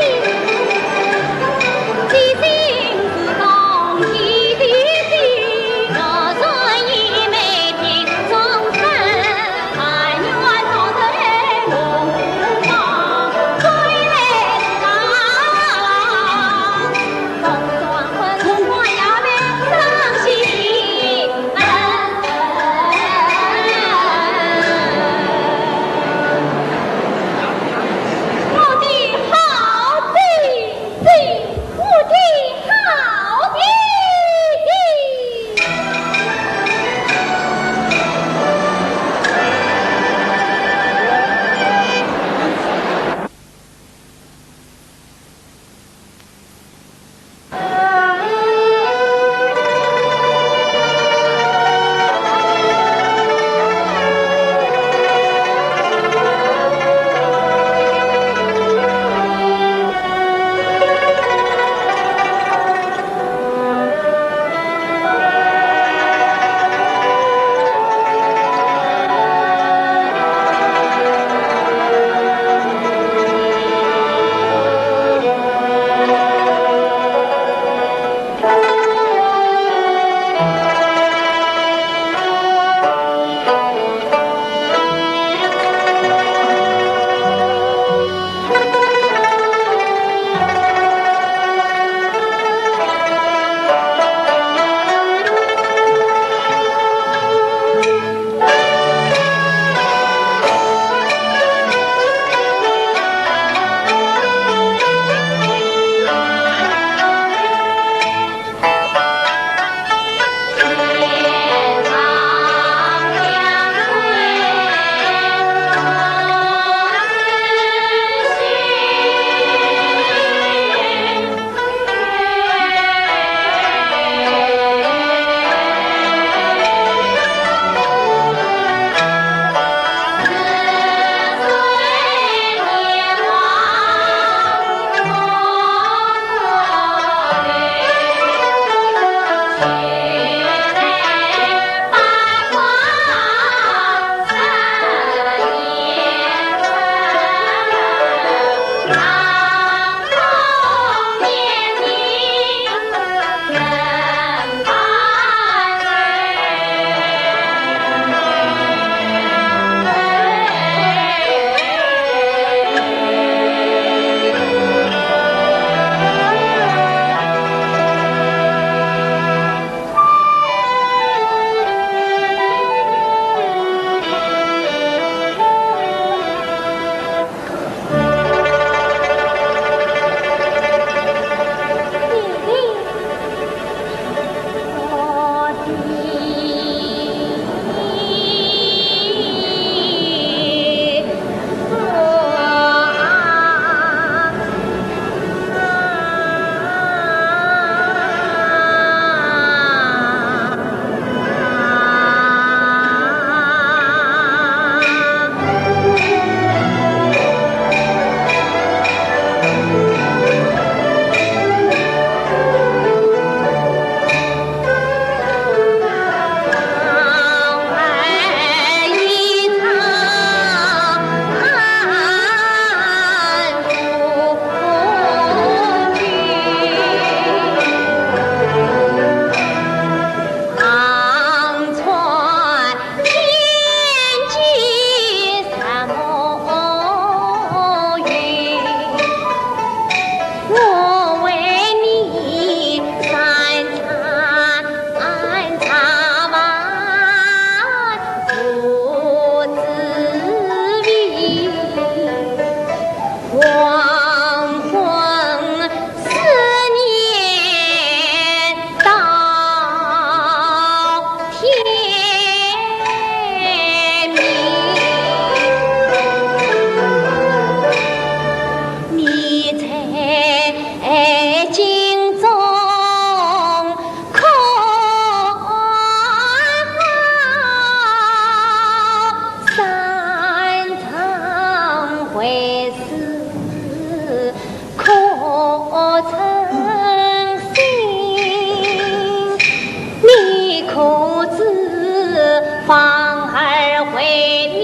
方儿为你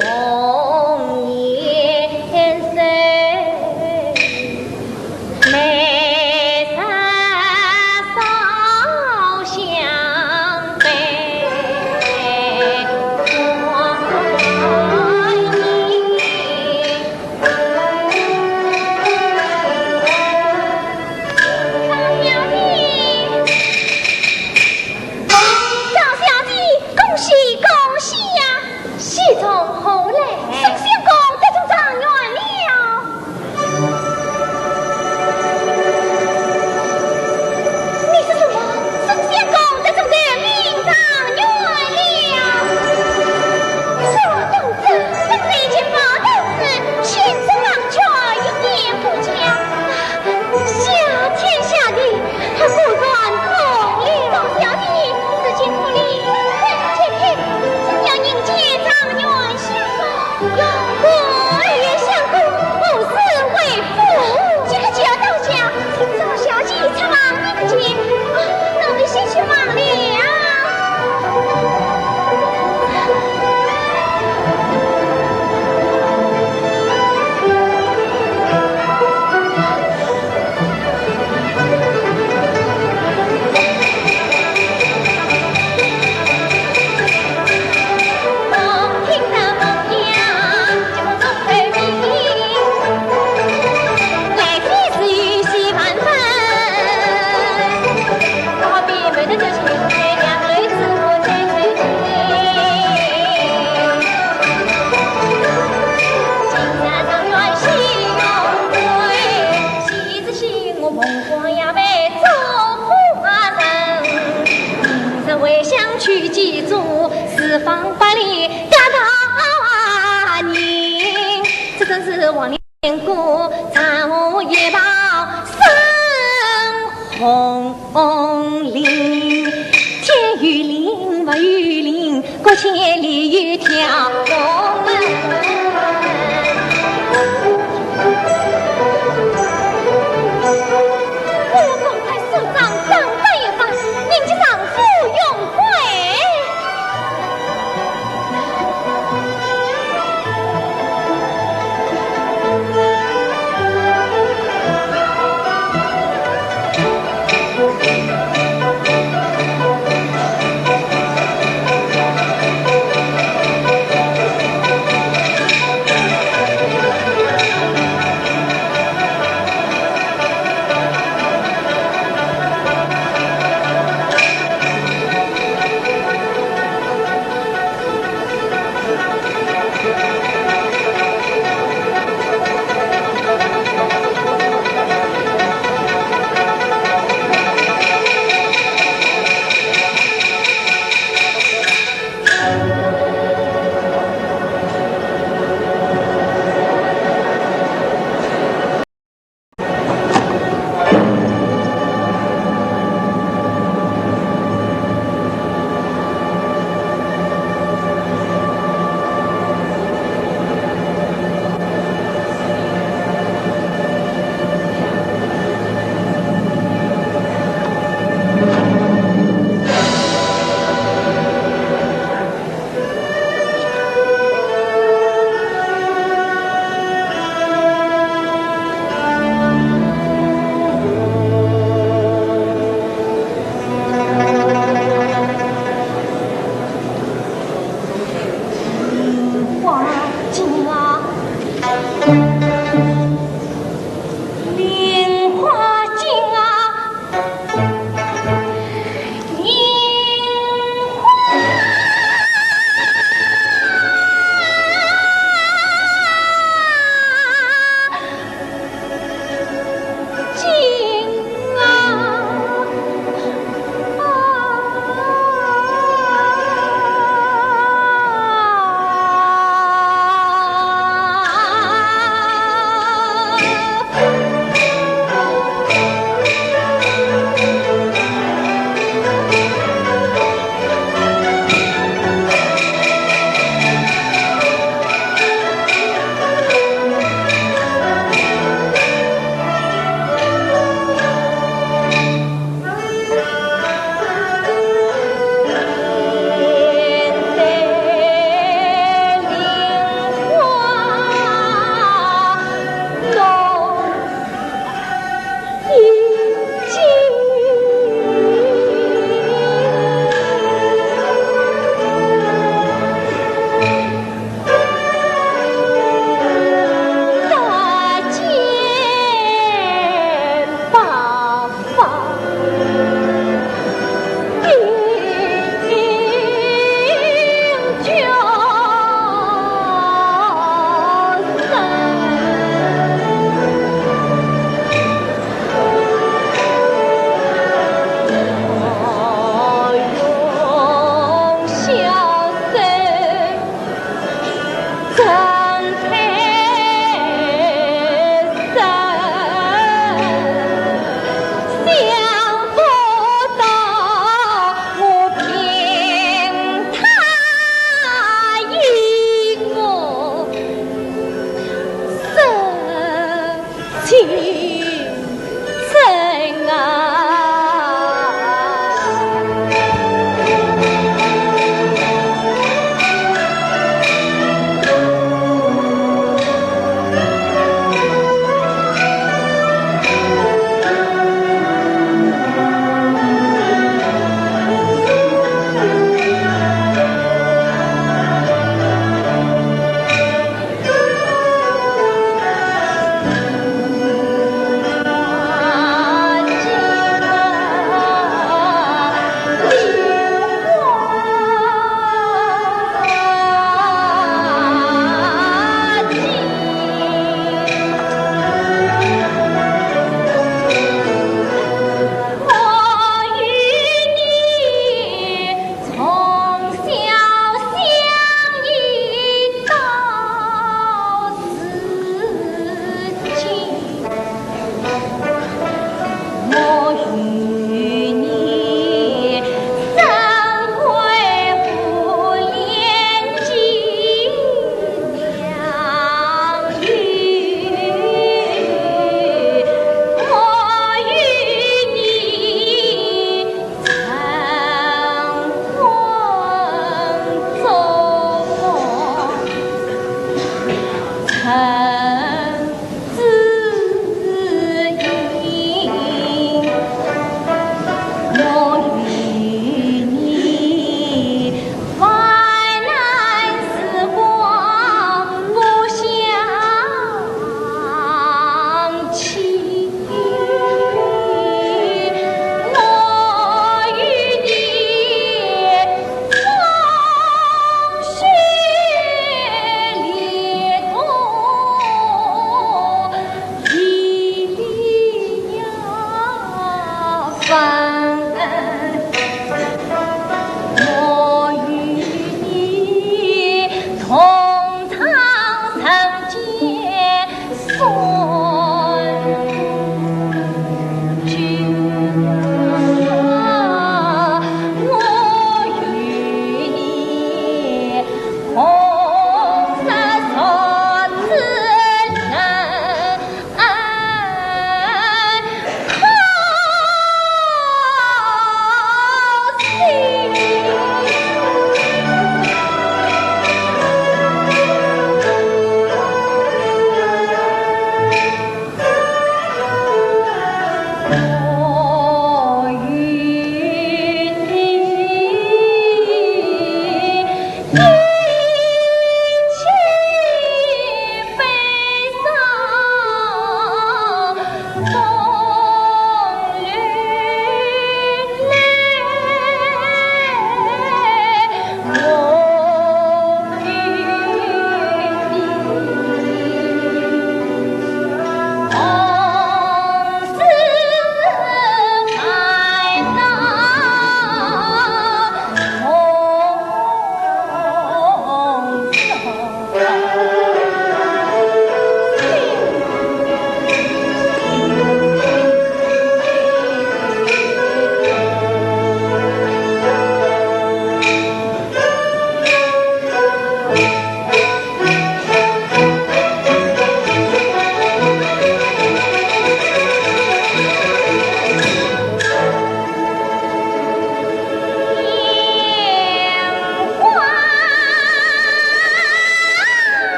红颜色，眉梢烧香杯。张小姐，张小姐，恭喜恭喜呀！喜从何来？沈相公得中状元了。你说什么？沈相公得中头名状元了？是我当真，本是一件好大事，千真万确，一点不假。 谢天谢地，他果然通灵。小姐，事情不灵，真解开，只要人见状元相公，过也相公，何事为父？这个就要到家，请张小姐出房迎接。啊，那我们先去忙了。我要赶快收账，账单一发，迎接丈夫荣归。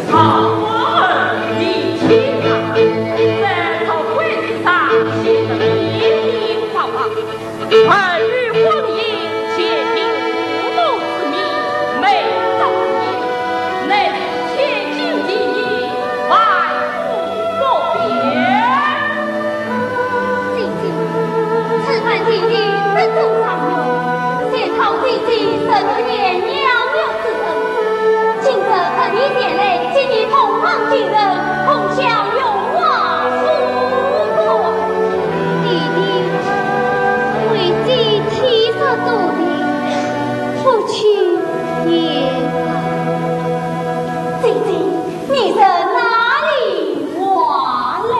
桃花儿，你听啊，这桃花枝上写着一句话，儿女婚姻，且听父母之命，媒妁之言，乃是天经地义，万古不变。姐姐，此番姐姐身中状元， 全靠姐姐受了贤良娘子之恩。今日特地前来，与你同往京城，同享荣华富贵。弟弟，为姐体弱多病，不去也罢。姐姐，你是哪里话来？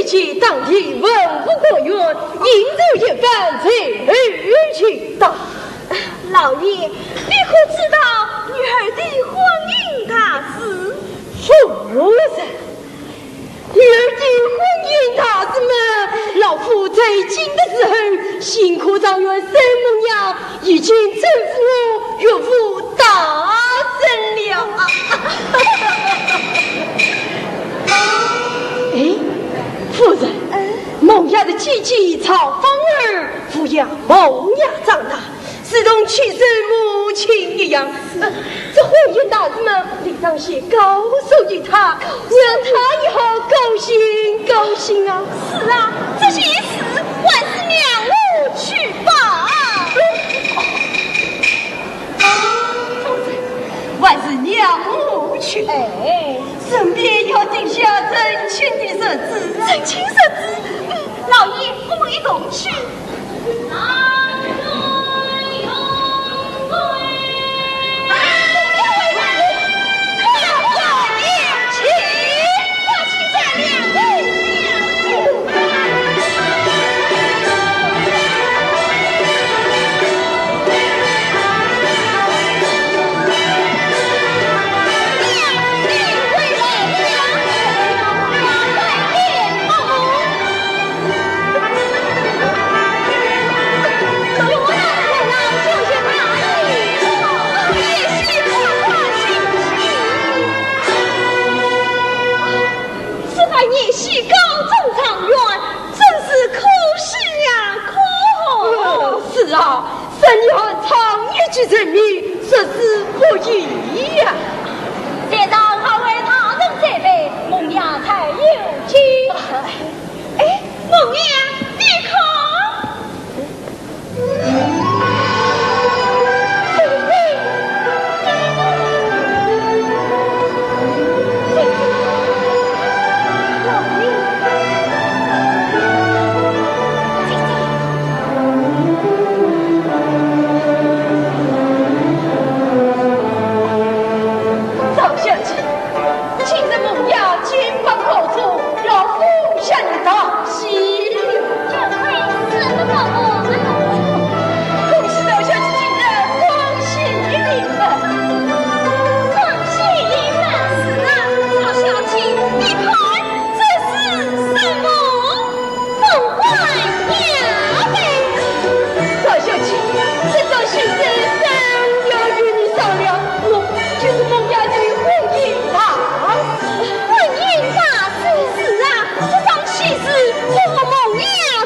见当地文武官员，应当一番才去到。老爷，你可知道女儿的婚姻大事？夫人，女儿的婚姻大事嘛，老夫在京的时候，新科状元沈孟阳已经吩咐我岳父大人了。哎，夫人，嗯？孟阳的姐姐曹芳儿抚养孟阳长大，如同亲生母亲一样。呃，这婚姻大事嘛，理当先告诉于他，让他也好高兴高兴啊。是啊，这些事还是让我去办。还是让我去。哎，顺便要定下成亲的日子。成亲日子？嗯，老爷，我们一同去。此番也是高中状元，真是可喜呀，可贺。呃，是啊，生于汉朝，一举成名，实是不易呀。现在还为大人准备，孟阳才有请。哎，孟阳，你看。 赵小姐，今日孟阳金榜高中，老夫向你道喜。这回是不是我们？恭喜赵小姐今日光显名门。光显名门？是啊，赵小姐，你看这是什么？ 凤冠霞帔。赵小姐，这桩喜事早要与你商量，我就是孟阳的婚姻大事。婚姻大事？是啊，这桩喜事我和孟阳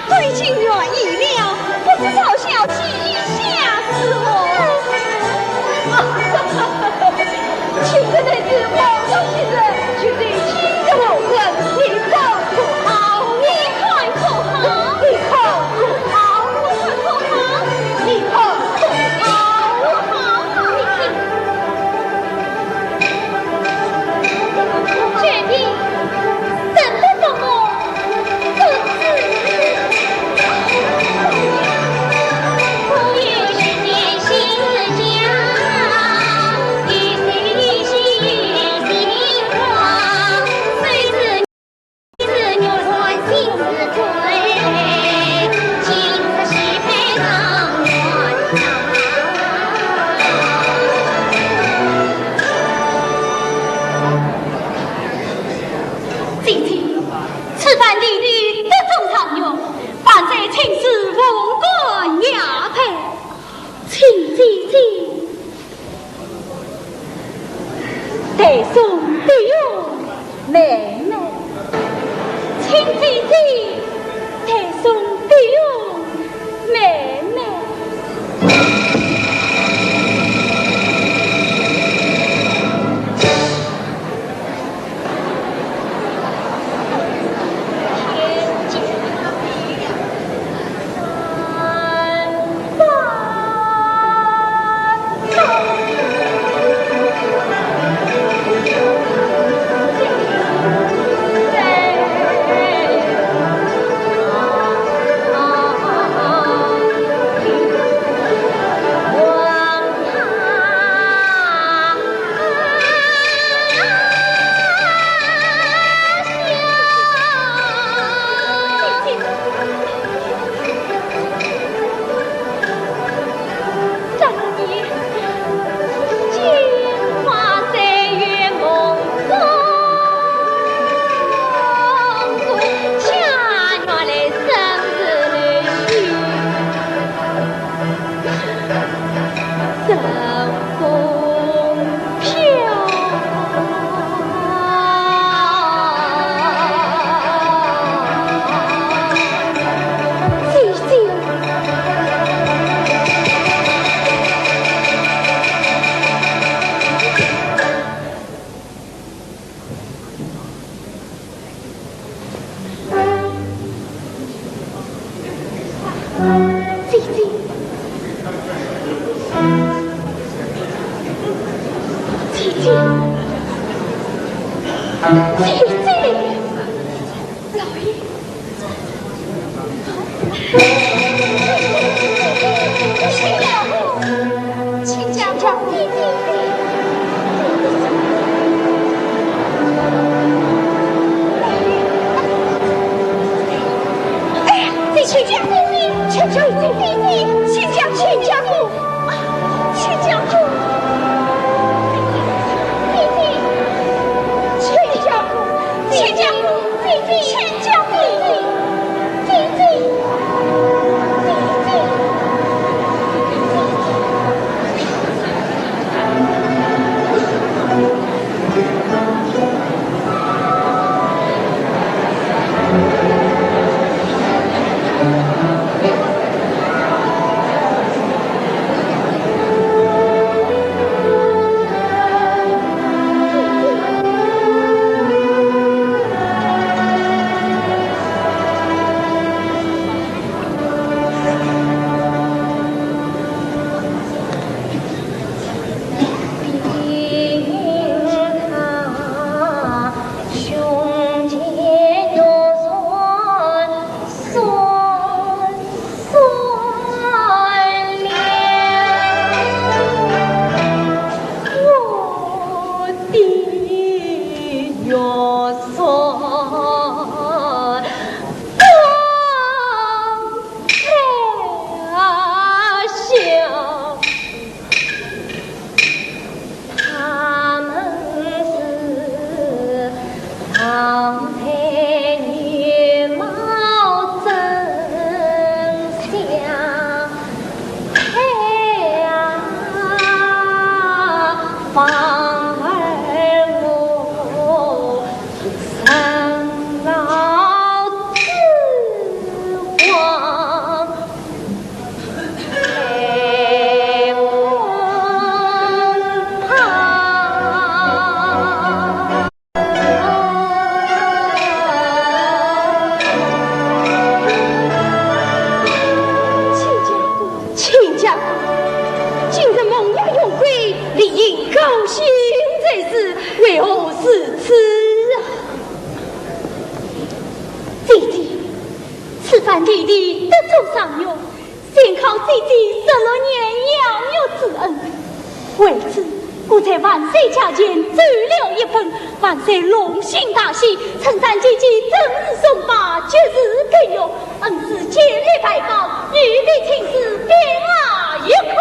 都已经愿意了，不知赵小姐意下如何？ 请这男子皇上亲热，就对今日黄昏，你看可好？你看可好？你看可好？你看可好？你看可好？好，好，好。决定，真的不过。姐姐，老爷。 亲家公，亲家公，今日梦魇雄归，理应高兴才是，为何如此啊？姐姐，此番弟弟得中状元，全靠姐姐十六年养育之恩。为此，我在万岁驾前奏了一本万岁龙兴大喜，称赞姐姐正是崇拜，绝世歌乐，恩赐千里бай宝，御笔亲书，并押一块。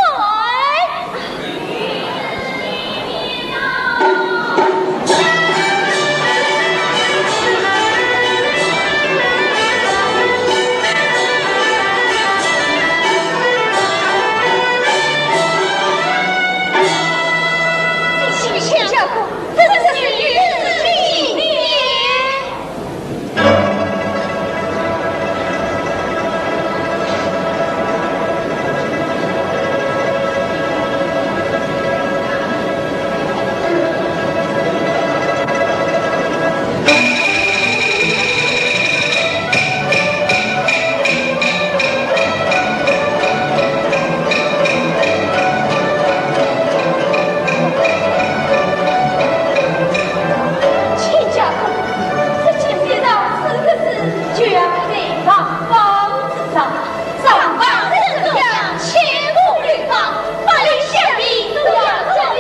亲家公，这件事到此为止，就要在上方之上，上方圣旨下，千步流放，法律相逼，都要遵命。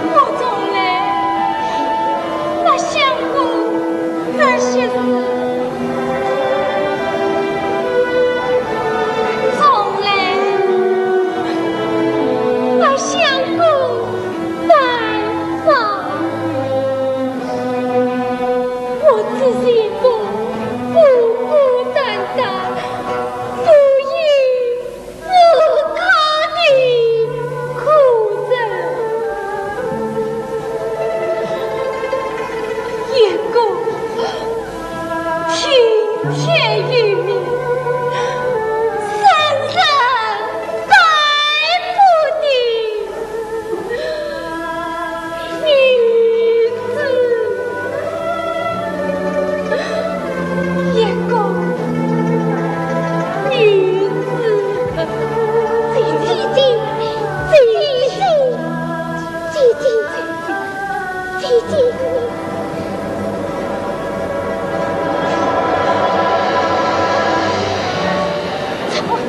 我从来没想过这些事，从来没想过再造。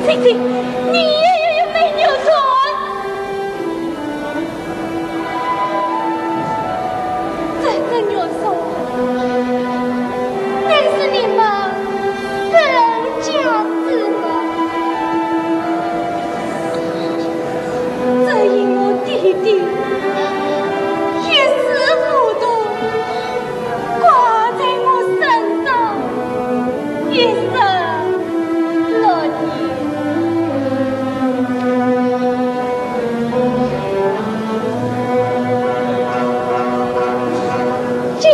姐姐，你也有一美玉簪。这个玉簪，乃是你们本家之物。 这因我爹爹一时糊涂，挂在我身上一十六年。今